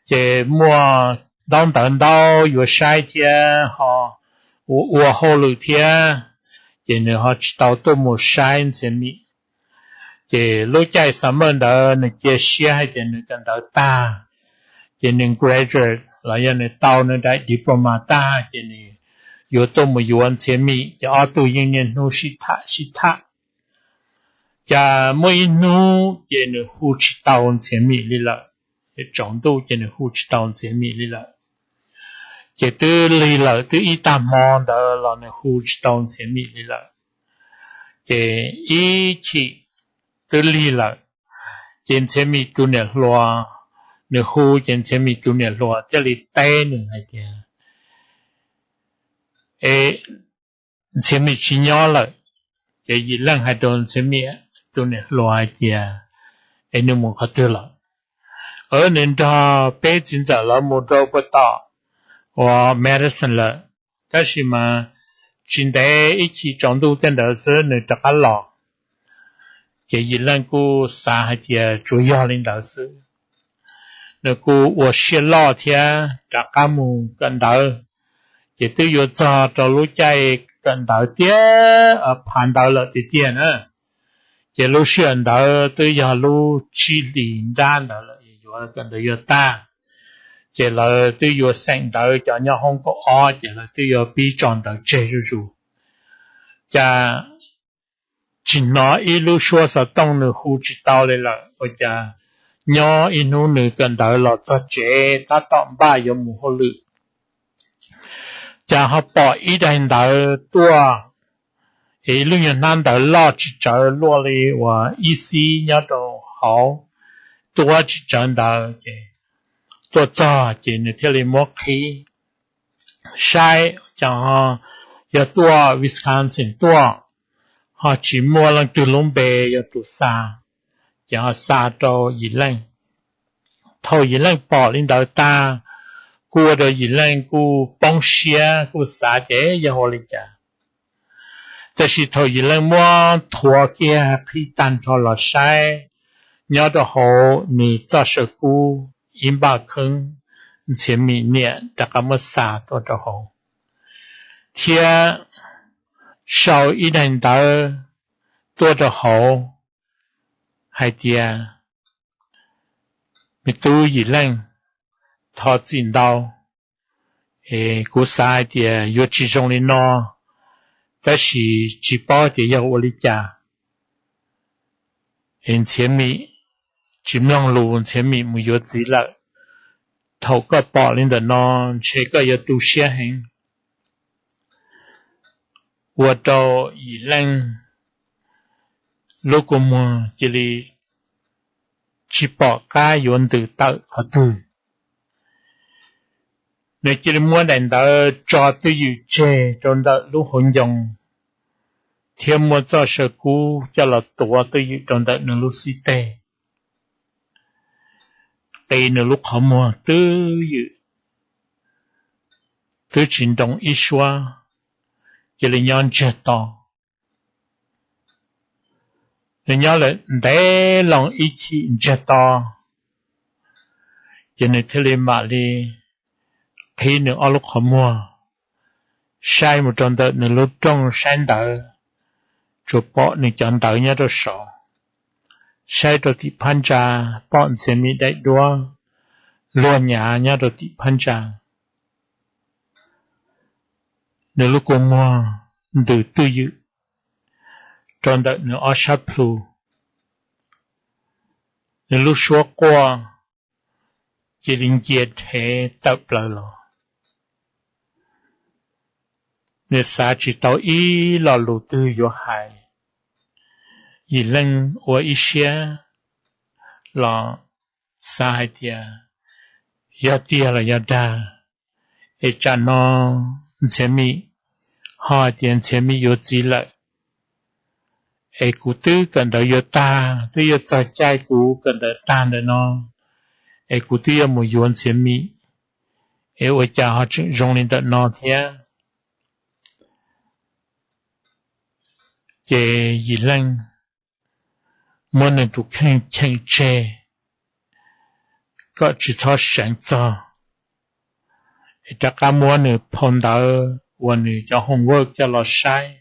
ces muaj ntaub ntawv ntau yuav saib thiab ho ua hauj lwm thiab, ces nws ho tsis tau tuaj mus saib Ntxhiav Mim. Ces lub caij summer ntawd nws cia siab hais tias nws kawm ntawv tag, ces nws graduate los yog nws tau nws daim diploma tag ces nws yuav tuaj mus yuav Ntxhiav Mim, ces ob tug yeej niaj hnub sib tham sib tham. Cas muaj ib hnub ces nws hu tsis tau Ntxhiav Mim li lawm, tsaus ntuj ces nws hu tsis tau Ntxhiav Mim li lawm. Ces twb lig lawm, twb ib tag hmo ntawd los nws hu tsis tau Ntxhiav Mim li lawm. Ces ib chim twb lig lawm, ces Ntxhiav Mim tus niam hluas, nws hu ces Ntxhiav Mim tus niam hluas thiaj li teb nws hais tias, E, Ntxhiav Mim tsis nyob lawm. Ces Yim Leej hais rau Ntxhiav Mim tus niam hluas hais tias, es nws mus qhov twg lawm? Nws nrog peb txiv ntxawm lawv mus rau puag tom uas Madison lawm, tab sis mas tsis ntev ib chim tsaus ntuj tej ntawd xwb nws rov qab los. Ces Yim Leej kuj xav hais tias tsuas yog li ntawd xwb, nws kuj ua siab loj thiab rov qab mus kawm ntawv. Ces twb yuav txog rau lub caij kawm ntawv tiag, phav ntawv lawm tiag tiag na. Ces lub sij hawm ntawd twb yog lub tsib hlis nrab ntawd lawm, yuav kawm ntawv yuav tag. Ces lawv twb yuav xeem ntawv, cov nyob hoob kaum ob ces lawv twb yuav pib tso ntawv tseg zuj zus. Cas tsis hnov ib lub suab xov tooj nws hu tsis tau li lawm, ua cas nyob ib hnub nws kawm ntawv los txog tsev tab tom npaj yuav mus hauj lwm, cas ho pom ib daim ntawv tuaj, es ib lub nyuag hnab ntawv loj tsis tsawg, luaj li uas ib xib nyob rau hauv, tuaj tsis tsawg ntawd ces tuaj txog ces nws thiaj li muab qhib saib, cas ho yog tuaj Wisconsin tuaj, ho tsis muaj leej twg lub npe yog tus xa, ces ho xa rau Yim Leej. Thaum Yim Leej pom li ntawd tag, kuj ua rau Yim Leej kuj poob siab, kuj xav ces yog ua li cas. Tab sis thaum Yim Leej muab thuav kiag qhib tag nrho los saib, nyob rau hauv nws txoj saw kub ib npaj kheeb Ntxhiav Mim niam rov qab muab xa tuaj rau hauv, thiab sau ib daim ntawv tuaj rau hauv hais tias, me tub Yim Leej, thov txim ntau, kuv xav hais tias yuav tsis zoo li no, tab sis tsis paub tias yog ua li cas. Es Ntxhiav Mim tsis mloog lus, Ntxhiav Mim mus yuav txiv lawm. Thaum koj pom li ntawm no ntshe koj yuav tu siab heev. Ua rau Yim Leej lub kua muag cia li tsis pom qab yuav ntws tawm qhov twg. Nws cia li muab daim ntawv tso twj ywm tseg rau ntawm lub hauv ncoo, thiab muab txoj saw kub coj los tuav twj ywm rau ntawm nws lub xib teg, qi nws lub qhov muag twj ywm, twb tsis nroo ib suab, cia li nyob ntsiag to. Nws nyob lawm ntev loo ib chim ntsiag to, ces nws thiaj li mam li qhib nws ob lub qhov muag, saib mus rau ntawm nws lub rooj saib ntawv, tsuas pom nws cov ntawv nyob rau saud. Saib rau tim phab ntsa, pom Ntxhiav Mim daim duab luag nyav nyob rau tim phab ntsa. Nws lub kua muag ntws twj ywm rau ntawm nws ob sab plhu. Nws lub suab quaj cia li ncia rhev tawm plaws los. Nws xav tsis tau ib lo lus twg yuav hais. Yim Leej ua ib siab los xav hais tias, yog tiag los yog dag, es tsam no Ntxhiav Mim ho hais tias Ntxhiav Mim yuav txiv lawm, es kuv twb kawm ntawv yuav tag, twb yuav txog caij kuv kawm ntawv tag ntawm no, es kuv twb yuav mus yuav Ntxhiav Mim, es ua cas ho tseem zoo li ntawm no thiab. Ces Yim Leej muab nws tus kheej cheem tseg kom tsis txhob seev txog, es rov qab muab nws phau ntawv uas nws cov homework coj los saib.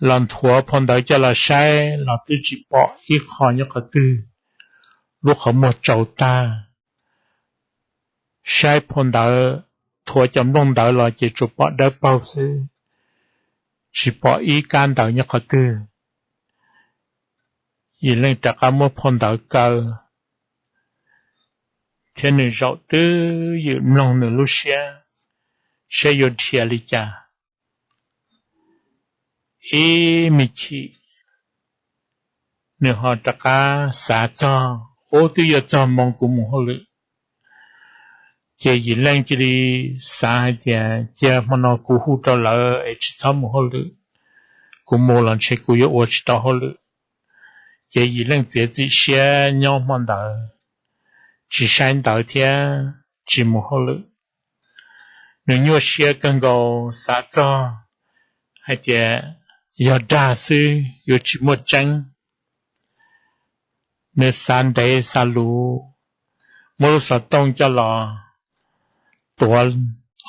Los nthuav phau ntawv coj los saib los twb tsis pom ib qho nyob qhov twg, lub qhov muag tsaus tag. Saib phau ntawv, thuav cov nplooj ntawv los ces tsuas pom dawb paug xwb, tsis pom ib kab ntawv nyob qhov twg. Yim Leej rov qab muab phau ntawv kaw, thiab nws zaum twj ywm mloog nws lub siab, saib yuav dhia li cas. Ib me chim nws ho rov qab xav txog, ub, twb yuav txog moo kuv mus hauj lwm. Ces Yim Leej cia li xav hais tias, cia hmo no kuv hu rau lawv es tsis txhob mus hauj lwm, kuv mus los ntshe kuv yuav ua tsis tau hauj lwm. Ces Yim Leej txiav txim siab nyob hmo ntawd, tsis saib ntawv thiab tsis mus hauj lwm. Nws nyuaj siab kawg nkaus xav txog hais tias yog dag xwb yuav tsis muaj tseeb. Nws xav ntev xav luv, muab lub xov tooj coj los tuav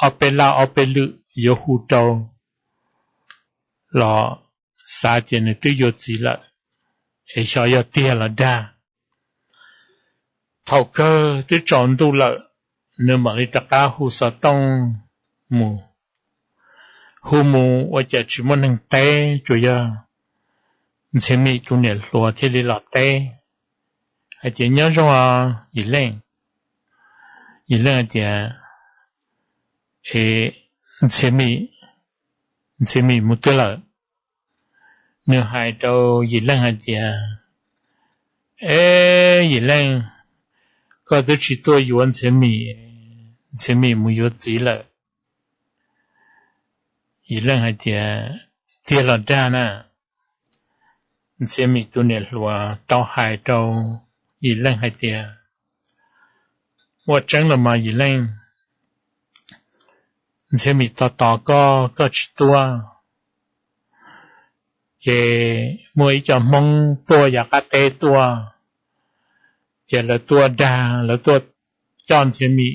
ob peb laj ob peb lwm yuav hu rau los xav tias nws twb yuav txiv lawm, es xyov yog tiag los dag. Thaum kawg twb tsaus ntuj lawm, nws mam li rov qab hu xov tooj mus. Hu mus ua cas tsis muaj neeg teb, tsuas yog Ntxhiav Mim tus niam hluas thiaj li los teb hais tias, nyob zoo os Yim Leej. Yim Leej hais tias, e, Ntxhiav Mim, Ntxhiav Mim mus twg lawm? Nws hais rau Yim Leej hais tias, e, Yim Leej, koj twb tsis tuaj yuav Ntxhiav Mim, Ntxhiav Mim mus yuav txiv lawm. Yim Leej hais tias, tiag los dag na? Ntxhiav Mim tus niam hluas tau hais rau Yim Leej hais tias, muaj tseeb los mas Yim Leej, Ntxhiav Mim tos tos koj, koj tsis tuaj, ces muaj ib co Hmoob tuaj yav qab teb tuaj, ces lawv tuaj dag, lawv tuaj coj Ntxhiav Mim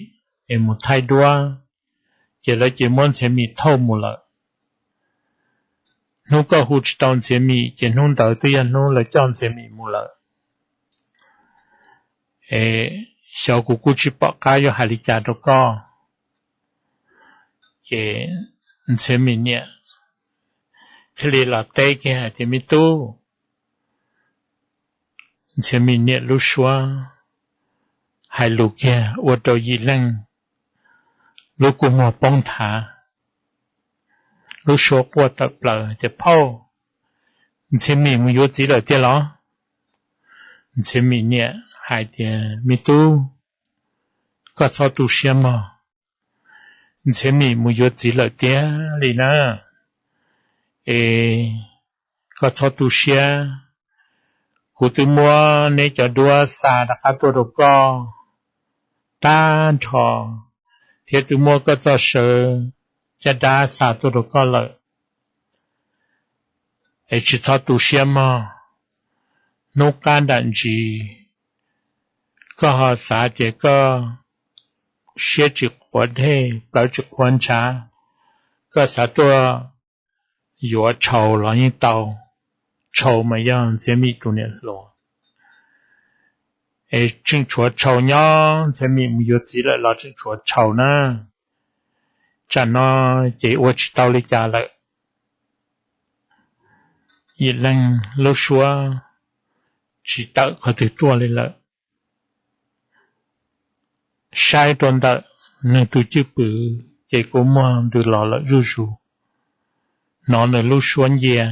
es mus thaij duab, ces lawv ces muab Ntxhiav Mim thauj mus lawm. Hnub koj hu tsis tau Ntxhiav Mim ces hnub ntawd twb yog hnub lawv coj Ntxhiav Mim mus lawm. Es xyov, kuv kuj tsis pom qab yuav hais li cas rau koj. Ces Ntxhiav Mim niam thiaj li los teb kiag hais tias, me tub, Ntxhiav Mim niam lub suab hais lus kiag ua rau Yim Leej lub kua muag poob nthav, lub suab quaj tawm plaws tias, phauj, Ntxhiav Mim mus yuav txiv lawm tiag los? Ntxhiav Mim niam hais tias, me tub, koj txhob tu siab mog, Ntxhiav Mim mus yuav txiv lawm tiag li na. Es koj txhob tu siab, kuv twb muab neb cov duab xa rov qab tuaj rau koj tag nrho, thiab twb muab koj txoj sawv caj dab xa tuaj rau koj lawm. Es tsis txhob tu siab mog, hnub qab nram ntsis koj ho xav tias koj siab tsis quav dej, plawv tsis quav ntshav, koj xav tuaj yuav Tshau los yeej tau. Tshau mas yog Ntxhiav Mim tus niam hluas. Es tseem tshuav Tshau nyob, Ntxhiav Mim mus yuav txiv lawm los tseem tshuav Tshau na. Tsam no ces ua tsis tau li cas lawm. Yim Leej lub suab tsis tawm qhov twg tuaj li lawm. Saib rau ntawm nws tus cwj pwm ces kua muag ntws los lawm zuj zus, hnov nws lub suab ncia.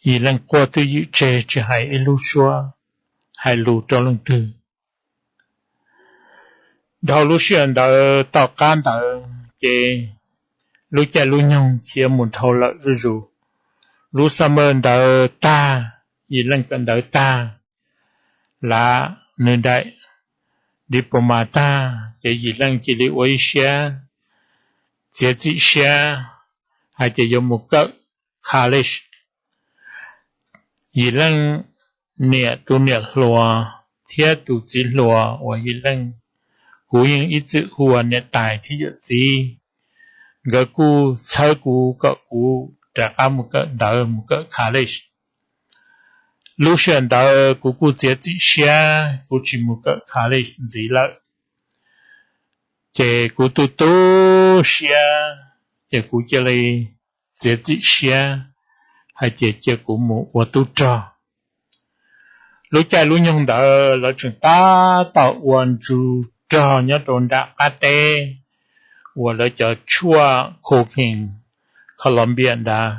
Yim Leej quaj twj ywm tseg tsis hais ib lub suab hais lus rau leej twg. Dhau lub sij hawm ntawd tom qab ntawd ces lub caij lub nyoog khiav mus dhau lawm zuj zus. Lub summer ntawd tag, Yim Leej kawm ntawv tag, lav nws daim diploma tag ces Yim Leej cia li ua ib siab txiav txim siab hais tias yuav mus kawm college. Yim Leej niam tus niam hluas thiab tus txiv hluas uas Yim Leej, kuv yeej ib txwm hu ua niam tais thiab yawm txiv, nkawd kuj txhawb kuv kom kuv rov qab mus kawm ntawv, mus kawm college. Lub sij hawm ntawd kuv kuj txiav txim siab kuv tsis mus kawm college ntxiv lawm. Ces kuv tu tu siab, ces kuv cia li txiav txim siab hais tias cia kuv mus ua tub rog. Lub caij lub nyoog ntawd lawv tseem tab tom ua ntsuj rog nyob rau nram qab teb uas lawv cov tshuaj cocaine Colombia ntawd.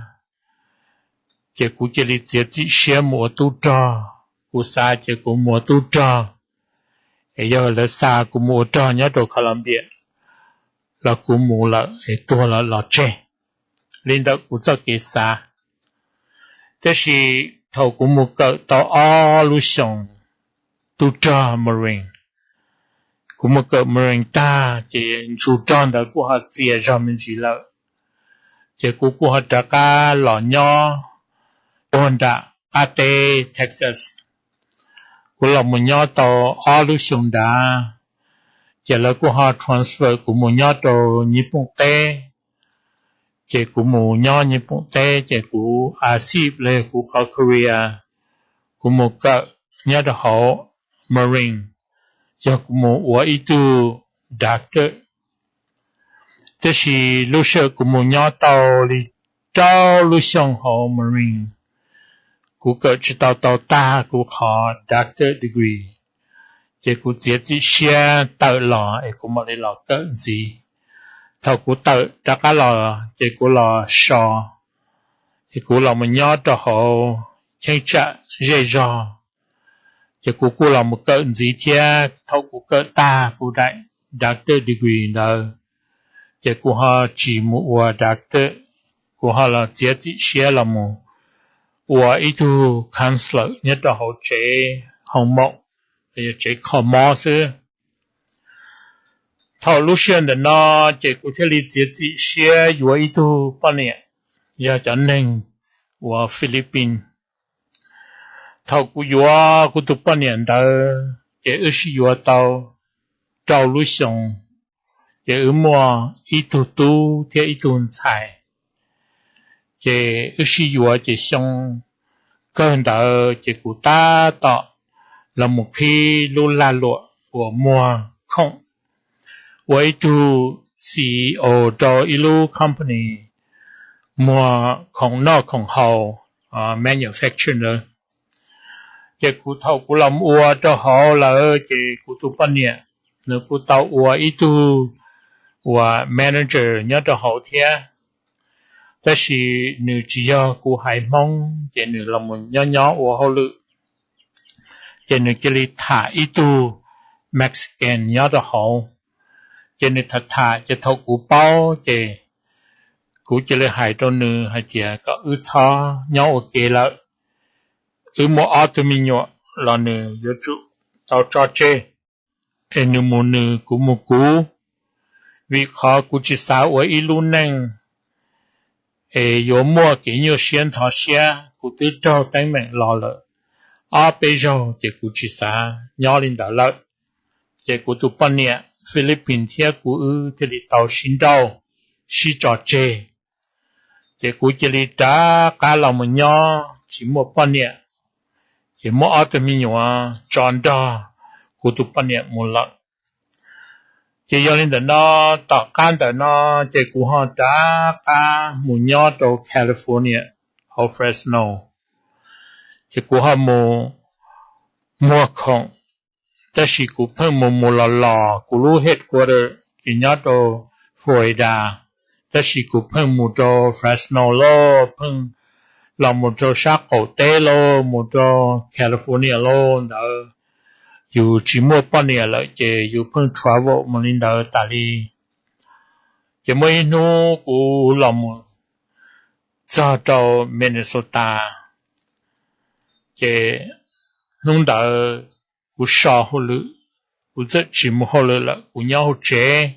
Ces kuv cia li txiav txim siab mus ua tub rog. Kuv xav ces kuv mus ua tub rog, es yog lawv xa kuv mus ua rog nyob rau Colombia los kuv mus lawm, es tuag los los tseg. Li ntawm kuv txoj kev xav. Tab sis thaum kuv mus kawm tau ob lub xyoos tub rog Marine, kuv mus kawm Marine tag ces ntsug rog ntawd kuj ho txias zog me ntsis lawm, ces kuv kuj ho rov qab los nyob puag nram qab teb Texas. Kuv los mus nyob tau ob lub xyoos nrad, ces lawv kuj ho transfer kuv mus nyob rau Nyij Pooj teb. Ces kuv mus nyob Nyij Pooj teb ces kuv a xij los yog kuv qhov career, kuv mus kawm nyob rau hauv Marine, yog kuv mus ua ib tug doctor. Tab sis lub sij hawm kuv mus nyob tau li rau lub xyoo hauv Marine, kuv kawm tsis tau tau tag kuv qhov doctor degree, ces kuv txiav txim siab tawm los es kuv mam li los kawm ntxiv. Thaum kuv tawm rov qab los ces kuv los so, es kuv los mus nyob rau hauv cheeb tsam zej zog, ces kuv kuj los mus kawm ntxiv thiab. Thaum kuv kawm tag kuv daim doctor degree ntawd, ces kuv ho tsis mus ua doctor, kuv ho los txiav txim siab los mus ua ib tug counselor nyob rau hauv tsev hoo maum, yog tsev kho mob xwb. Thaum lub sij hawm ntawm no ces kuv thiaj li txiav txim siab yuav ib tug poj niam, yog cov neeg uas Philippines. Thaum kuv yuav kuv tus poj niam ntawd ces wb sib yuav tau rau lub xyoos, ces wb muaj ib tug tub thiab ib tug ntxhais. Ces wb sib yuav ces xyoo kawg ntawd ces kuv tab tom los mus qhib lub lag luam uas muag khoom, ua ib tug C E O rau ib lub company muag khoom noj khoom haus, manufacture ntawd. Ces kuv thaum kuv los ua rau hauv lawm ces kuv tus poj niam nws kuj tau ua ib tug uas manager nyob rau hauv thiab. Tab sis nws tsis yog kuv haiv Hmoob ces nws los mus nyob nyob ua hauj lwm, ces nws cia li tham ib tug Mexican nyob rau hauv. Ces nws tham tham ces thaum kuv paub ces kuv cia li hais rau nws hais tias kom wb txhob nyob ua ke lawm, wb muaj ob tug me nyuam los nws yuav tsum tau tso tseg, es nws mus nws kuv mus kuv, vim qhov kuv tsis xav ua ib lub neej es yuav muaj kev nyuaj siab ntxhov siab. Kuv twb raug teeb meem los lawm ob peb zaug ces kuv tsis xav nyob li ntawd lawm. Ces kuv tus poj niam Philippines thiab kuv wb thiaj li tau sib nrauj, sib tso tseg. Ces kuv cia li rov qab los mus nyob tsis muaj poj niam, ces muab ob tug me nyuam tso nrog kuv tus poj niam mus lawm. Ces yog li ntawm no, tom qab ntawm no ces kuv ho rov qab mus nyob rau California, hauv Fresno. Ces kuv ho mus muag khoom, tab sis kuv pheej mus mus los los, kuv lub headquarter ces nyob rau Florida, tab sis kuv pheej mus rau Fresno lauj, pheej los mus rau sab qaum teb lauj, mus rau California lauj ntawd. Yus tsis muaj poj niam lawm ces yus pheej travel mus li ntawd tas li. Ces muaj ib hnub kuv los mus txog rau Minnesota, ces hnub ntawd kuv so hauj lwm, kuv txawm tsis mus hauj lwm lawm, kuv nyob hauv tsev.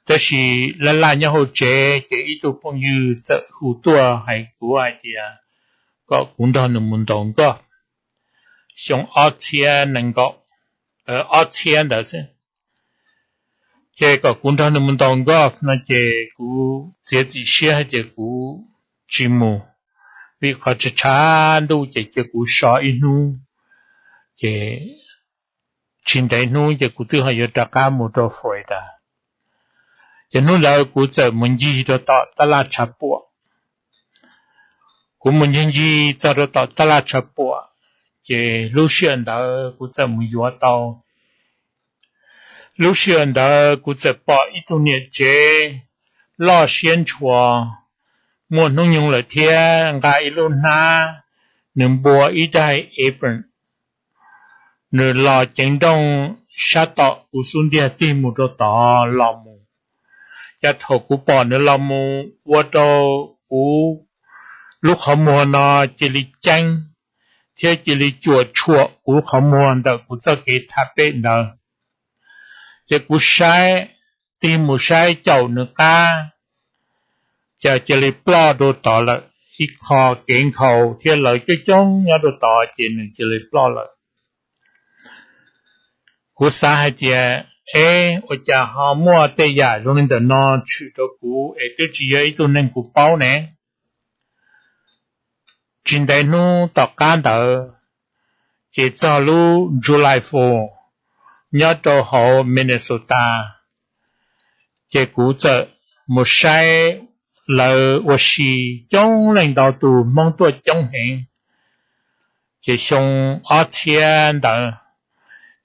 Tab sis laj laj nyob hauv tsev ces ib tug phooj ywg txawm hu tuaj hais kuv hais tias kom kuv nrog nws mus ntaus golf xyoo ob txhiab nees nkaum, ob txhiab ntawd xwb. Ces kom kuv nrog nws mus ntaus golf no ces kuv txiav txim siab hais tias kuv tsis mus, vim qhov tshav tshav ntuj ces cia kuv so ib hnub, ces tsis ntev hnub ces kuv twb ho yuav rov qab mus rau Florida. Ces hnub ntawd kuv txawm mus ncig rau tom tab laj tshav puam. Kuv mus ncig ncig txog rau tom tab laj tshav puam, ces lub sij hawm ntawd kuv txawm mus yuav tau. Lub sij hawm ntawd kuv txawm pom ib tug niam tsev loj siab ntshua, muaj hnub nyoog lawm thiab nqa ib lub hnab, nws npua ib daig apron, nws los ceev nrooj sab tom kuv xub ntiag tig mus rau tod los mus. Cas thaum kuv pom nws los mus ua rau kuv lub qhov muag no cia li ceeb thiab cia li cuam tshuam kuv qhov muag ntawm kuv txoj kev tham pem ntawd. Ces kuv saib, tig mus saib caum nws qab, cas cia li ploj rau tod lawm. Ib qho kev nkhaus thiab lawv coob coob nyob rau tod ces nws cia li ploj lawm. Kuv xav hais tias, es ua cas ho muaj tej yam zoo li ntawm no tshwm rau kuv es twb tsis yog ib tug neeg kuv paub ne. Tsis ntev hnub tom qab ntawd, ces txog lub July Fourth nyob rau hauv Minnesota, ces kuv txawm mus saib lawv ua si, coob leej ntau tus Hmoob tuaj coob heev. Ces xyoo ob txhiab ntawd,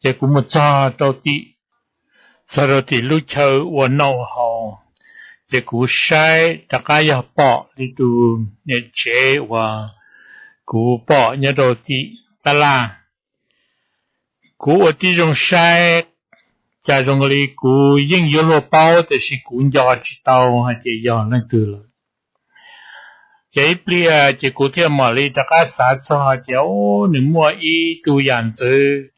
ces kuv mus txog rau tim, txog rau tim lub chaw ua noj ua haus, ces kuv saib rov qab yog pom li tus niam tsev uas kuv pom nyob rau tim tab laj. Kuv ua tib zoo saib, cas zoo li kuv yeej yuav luag paub tiam sis kuv nco tsis tau hais tias yog leej twg lawm. Ces ib pliag ces kuv thiaj mam li rov qab xav txog tias, o, nws muaj ib tug yam ntxwv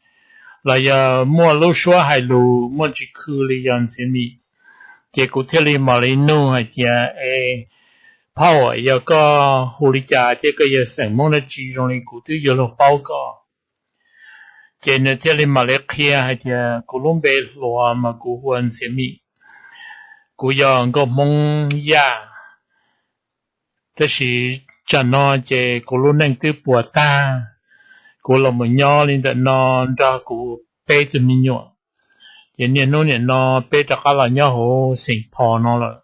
los yog muaj lub suab hais lus muaj tsis khw li yog Ntxhiav Mim. Ces kuv thiaj li mam li nug hais tias, es phauj, yog koj hu li cas thiab koj yog xeem Hmoob dab tsi zoo li kuv twb yuav luag paub koj? Ces nws thiaj li mam li qhia hais tias kuv lub npe hluas mas kuv hu ua Ntxhiav Mim, kuv yog nkauj Hmoob Yaj, tab sis tsam no ces kuv lub neej twb puas tag, kuv los mus nyob li ntawm no nrog kuv peb tug me nyuam, ces niaj hnub nim no peb rov qab los nyob hauv Saint Paul no lawm.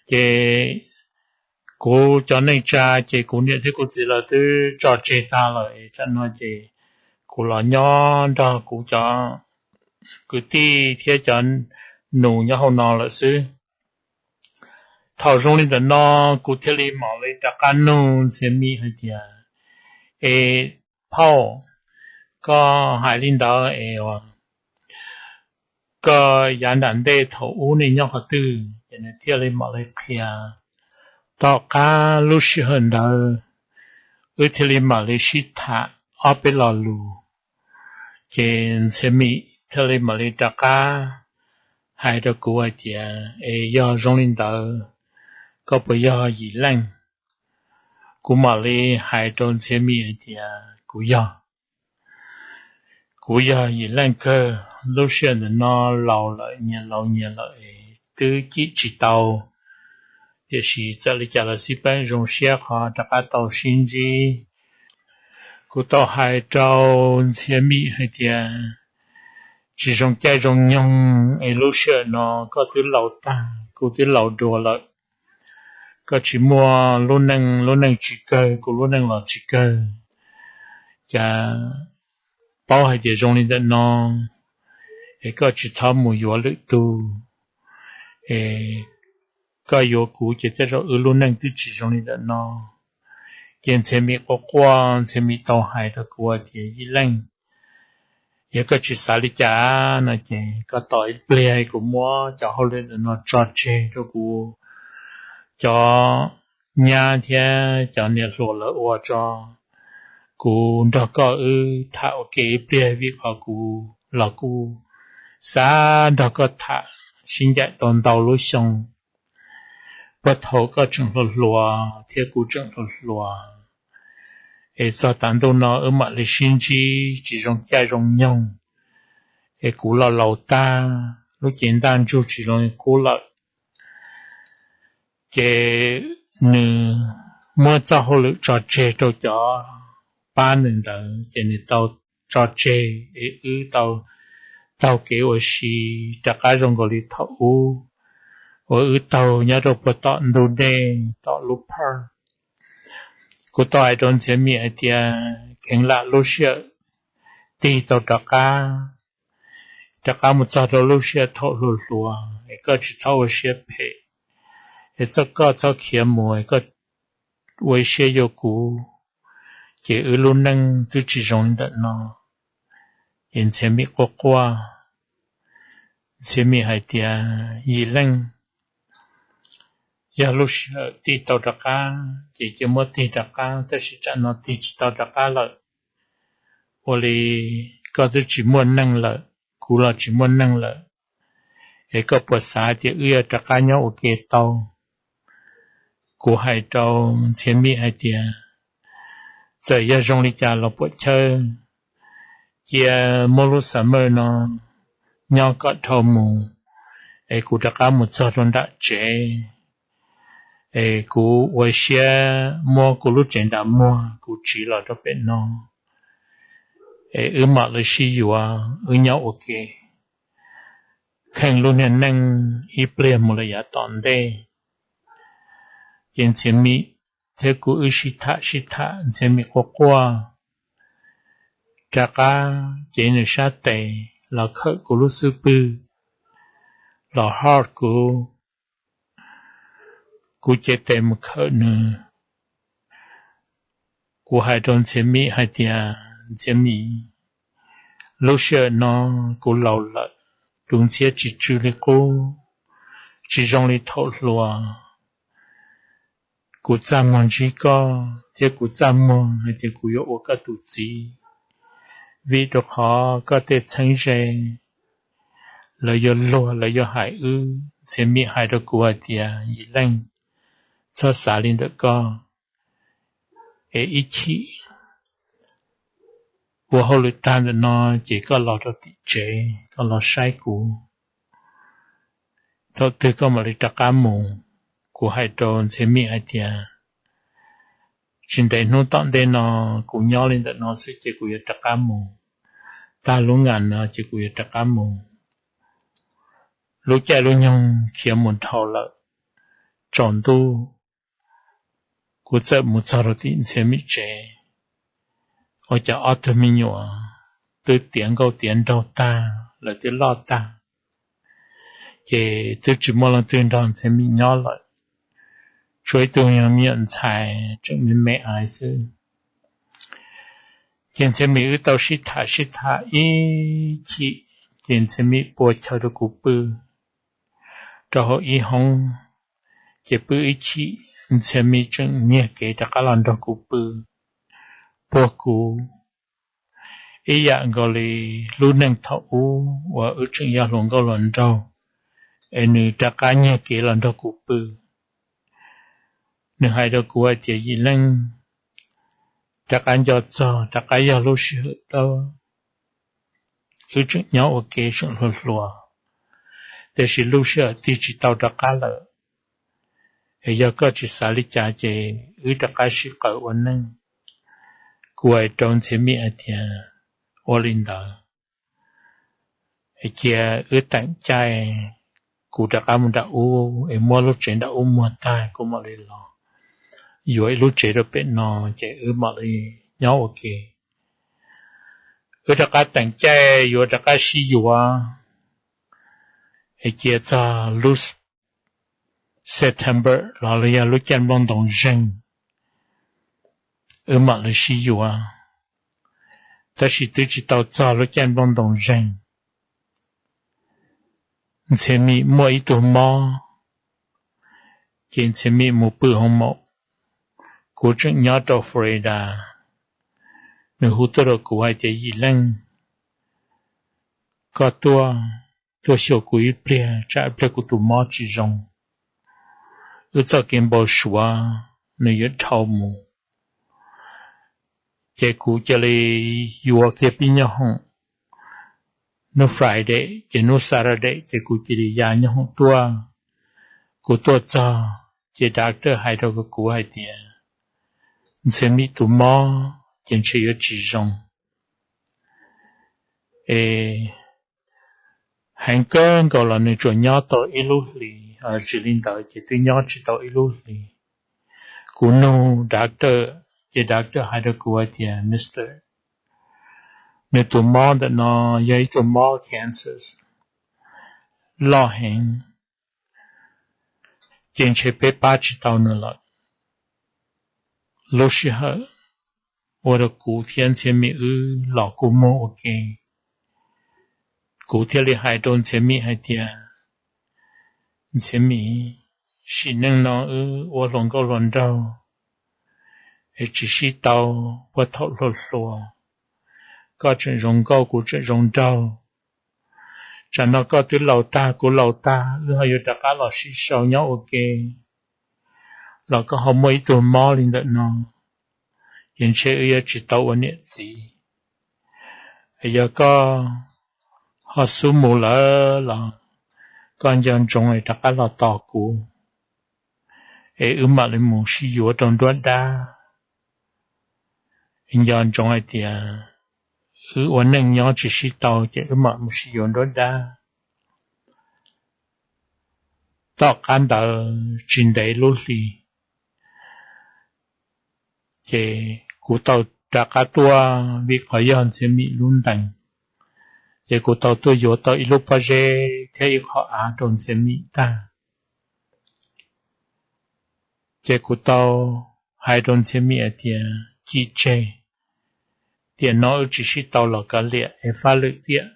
Ces kuv cov neej tsa ces kuv niam thiab kuv txiv lawv twb tso tseg tag lawm, tsam no ces kuv los nyob nrog kuv cov kwv tij thiab cov nus nyob hauv no lawm xwb. Thaum zoo li ntawm no, kuv thiaj li mam li rov qab nug Ntxhiav Mim hais tias, es phauj, koj hais li ntawd es koj yav nram ntej thaum ub nej nyob qhov twg? Ces nws thiaj li mam li qhia. Tom qab lub sij hawm ntawd, wb thiaj li mam li sib tham ob peb lo lus. Ces Ntxhiav Mim thiaj li mam li rov qab hais rau kuv hais tias, es yog zoo li ntawd, koj puas yog Yim Leej? Kuv mam li hais rau Ntxhiav Mim hais tias kuv yog. Kuv yog Yim Leej kawg, lub sij hawm ntawm no laus lawm, nyias laus nyias lawm, twb cim tsis tau, tiam sis txawm li cas los xij peem zoo siab qhov rov qab tau sib ntsib. Kuv tau hais rau Ntxhiav Mim hais tias, tsis zoo caij zoo nyoog es lub sij hawm no koj twb laus tag, kuv twb laus dua lawm. Koj tsis muaj lub neej, lub neej tsis kawg, kuv lub neej los tsis kawg. Cas paub hais tias zoo li ntawm no, es koj tsis txhob mus yuav lwm tus, es koj yuav kuv ces tej zaum wb lub neej twb tsis zoo li ntawm no. Ces Ntxhiav Mim quaj quaj, Ntxhiav Mim tau hais rau kuv tias, Yim Leej, yog koj tsis xav li cas no ces koj tos ib pliag kuv muab cov hauj lwm ntawm no tso tseg rau kuv cov nyab thiab cov niam hluas lawv ua tso, kuv nrog koj wb tham ua ke ib pliag, vim qhov kuv los kuj xav nrog koj tham sib ncaim tau ntau lub xyoo, puag thaum koj tseem hluas hluas thiab kuv tseem hluas hluas, es txog tav ntuj no wb mam li sib ntsib tsis zoo caij zoo nyoog, es kuv los laus tag, lub cev ntaj ntsug tsis zoo li qub lawm. Ces nws muab txoj hauj lwm tso tseg rau cov pab nws ntawd, ces nws tau tso tseg es wb tau taug kev ua si rov qab zoo nkaus li thaum ub uas wb taug nyob rau puag tom ntug dej tom lub phawj. Kuv tau hais rau Ntxhiav Mim hais tias, kheev lam lub sij hawm tig tau rov qab, rov qab mus txog rau lub sij hawm thaum hluas hluas, es koj tsis txhob ua siab phem, es txoj koj txhob khiav mus, es koj ua ib siab yuav kuv, ces wb lub neej twb tsis zoo li ntawm no. Ces Ntxhiav Mim quaj quaj, Ntxhiav Mim hais tias, Yim Leej, Yog lub sij hawm tig tau rov qab ces cia muab tig rov qab, tab sis tsam no tig tsis tau rov qab lawm. Ua li koj twb tsis muaj neej lawm, kuv los tsis muaj neej lawm, es koj puas xav hais tias wb yuav rov qab nyob ua ke tau? Kuv hais rau Ntxhiav Mim hais tias, txawm yog zoo li cas los puam chawj, cia muab lub summer no nyob kom dhau mus, es kuv rov qab mus txog rau nram tsev, es kuv ua siab muab kuv lub tsev nram muag kuv tsiv los rau pem no, es wb mam li sib yuav, wb nyob ua ke kheej lub niag neej ib pliag mus lawm yav tom ntej. Ces Ntxhiav Mim thiab kuv wb sib tham sib tham, Ntxhiav Mim quaj quaj rov qab, ces nws sab tes los khawm kuv lub xub pwg, los hug kuv, kuv cev tes mus khawm nws. Kuv hais rau Ntxhiav Mim hais tias, Ntxhiav Mim, lub sij hawm no kuv laus lawm, tus ntxhiab tsis tsw li qub, tsis zoo li thaum hluas. Kuv txaj muag ntsib koj thiab kuv txaj muag hais tias kuv yuav ua koj tus txiv, vim rau qhov koj tej txheeb ze lawv yuav luag, lawv yuav hais wb. Ntxhiav Mim hais rau kuv hais tias, Yim Leej, txhob xav li ntawm koj, es ib chim ua hauj lwm tag ntawm no ces koj los rau tim tsev, koj los saib kuv, thaum twg koj mam li rov qab mus. Kuv hais rau Ntxhiav Mim hais tias, tsis ntev hnub tom ntej no kuv nyob li ntawm no xwb ces kuv yuav rov qab mus, tag lub nga no ces kuv yuav rov qab mus. Lub caij lub nyoog khiav mus dhau lawm, tsaus ntuj kuv txawm mus txog rau tim Ntxhiav Mim tsev, ua cas ob tug me nyuam twb tiav nkauj tiav nraug tag, lawv twb loj tag, ces twb tsis muaj leej twg nrog Ntxhiav Mim nyob lawm, tshuav ib tug me nyuam ntxhais tseem me me aiv xwb. Ces Ntxhiav Mim wb tau sib tham sib tham ib chim, ces Ntxhiav Mim pua chaw rau kuv pw rau hauv ib hoob, ces pw ib chim Ntxhiav Mim tseem nyiag kev rov qab los nrog kuv pw, puag kuv ib yam nkaus li lub neej thaum ub uas wb tseem yog hluas nkauj hluas nraug, es nws rov qab nyiag kev los nrog kuv pw. Nws hais rau kuv hais tias, Yim Leej, rov qab nco txog rov qab yog lub sij hawm dawb, wb tseem nyob ua ke tseem hluas hluas, tiam sis lub sij hawm tig tsis tau rov qab lawm, es yog koj tsis xav li cas ces wb rov qab sib qawm ua neej. Kuv hais rau Ntxhiav Mim hais tias, ua li ntawd, cia wb teem caij, kuv rov qab mus nram ub es muab lub tsev nram ub muag tag kuv mam li los yuav ib lub tsev rau pem no, ces wb mam li nyob ua ke. Wb rov qab teem caij yuav rov qab sib yuav, es cia txog lub September los yog lub caij nplooj ntoos zeeg, wb mam li sib yuav. Tab sis twb tsis tau txog lub caij nplooj ntoos zeeg, Ntxhiav Mim muaj ib tug mob, ces Ntxhiav Mim mus pw hoo maum, kuv tseem nyob rau Florida. Nws hu tuaj rau kuv hais tias, Yim Leej, koj tuaj, tuaj xyuas kuv ib pliag, tsam ib pliag kuv tus mob tsis zoo, wb txoj kev npau suav nws yuav dhau mus. Ces kuv cia li yuav kiag pib nyob hoom, hnub Friday ces hnub Saturday ces kuv cia li ya nyob hoom tuaj. Kuv tuaj txog ces doctor hais rau kuv hais tias, Ntxhiav Mim tus mob ces ntshe yuav tsis zoo, es heev kawg nkaus los nws tsuas nyob tau ib lub hlis, tsis li ntawd ces twb nyob tsis tau ib lub hlis. Kuv nug doctor, ces doctor hais rau kuv hais tias, Mister, nws tus mob ntawm no yog ib tug mob cancer loj heev, ces ntshe peb pab tsis tau nws lawm. Lub sij hawm ua rau kuv thiab Ntxhiav Mim wb los kua muag ua ke. Kuv thiaj li hais rau Ntxhiav Mim hais tias, Ntxhiav Mim, sim neej no wb ua hluas nkauj hluas nraug es tsis sib tau puag thaum hluas hluas. Koj tseem zoo nkauj kuv tseem zoo nraug. Tsam no koj twb laus tag kuv laus tag wb ho yuav rov qab los sib sau nyob ua ke, los koj ho muaj ib tug mob li ntawm no, ces ntshe wb yuav tsis tau ua niam txiv. Yog koj ho xub mus lawm los koj nco ntsoov es rov qab los tos kuv, es wb mam li mus sib yuav rau nruab dab. Nco ntsoov hais tias wb ua neej nyob tsis sib tau ces wb mam mus sib yuav nruab dab. Tom qab ntawd tsis ntev lub hli, ces kuv tau rov qab tuaj vim qhov yog Ntxhiav Mim lub ntees, ces kuv tau tuaj yuav tau ib lub pob zeb thiab ib qho av rau Ntxhiav Mim tag. Ces kuv tau hais rau Ntxhiav Mim hais tias, Cim tseg, tiam no wb tsis sib tau los kav liam es faj lwm tiam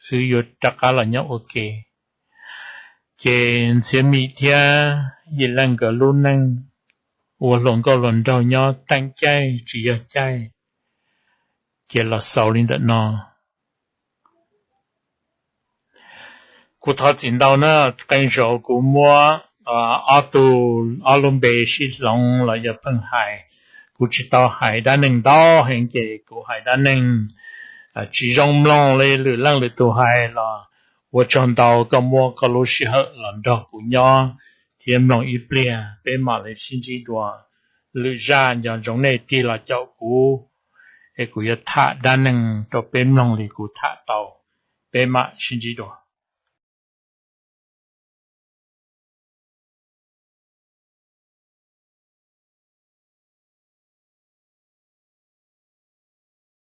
wb yuav rov qab los nyob ua ke. Ces Ntxhiav Mim thiab Yim Leej nkawd lub neej ua hluas nkauj hluas nraug nyob teem caij tsis yog caij, ces los xaus li ntawm no. Kuv thov txim ntau na, qee zaus kuv muab ob tug, ob lub npe sib hloov los yog pheej hais, kuv tsis tau hais dab neeg ntau heev ces kuv hais dab neeg tsis zoo mloog li lwm leej lwm tus hais los ua tsaug ntau koj muab koj lub sij hawm los nrog kuv nyob thiab mloog ib pliag, peb mam li sib ntsib dua lwm zaj. Nco ntsoov nej tig los caum kuv es kuv yuav tham dab neeg rau peb mloog li kuv tham tau. Peb mam sib ntsib dua.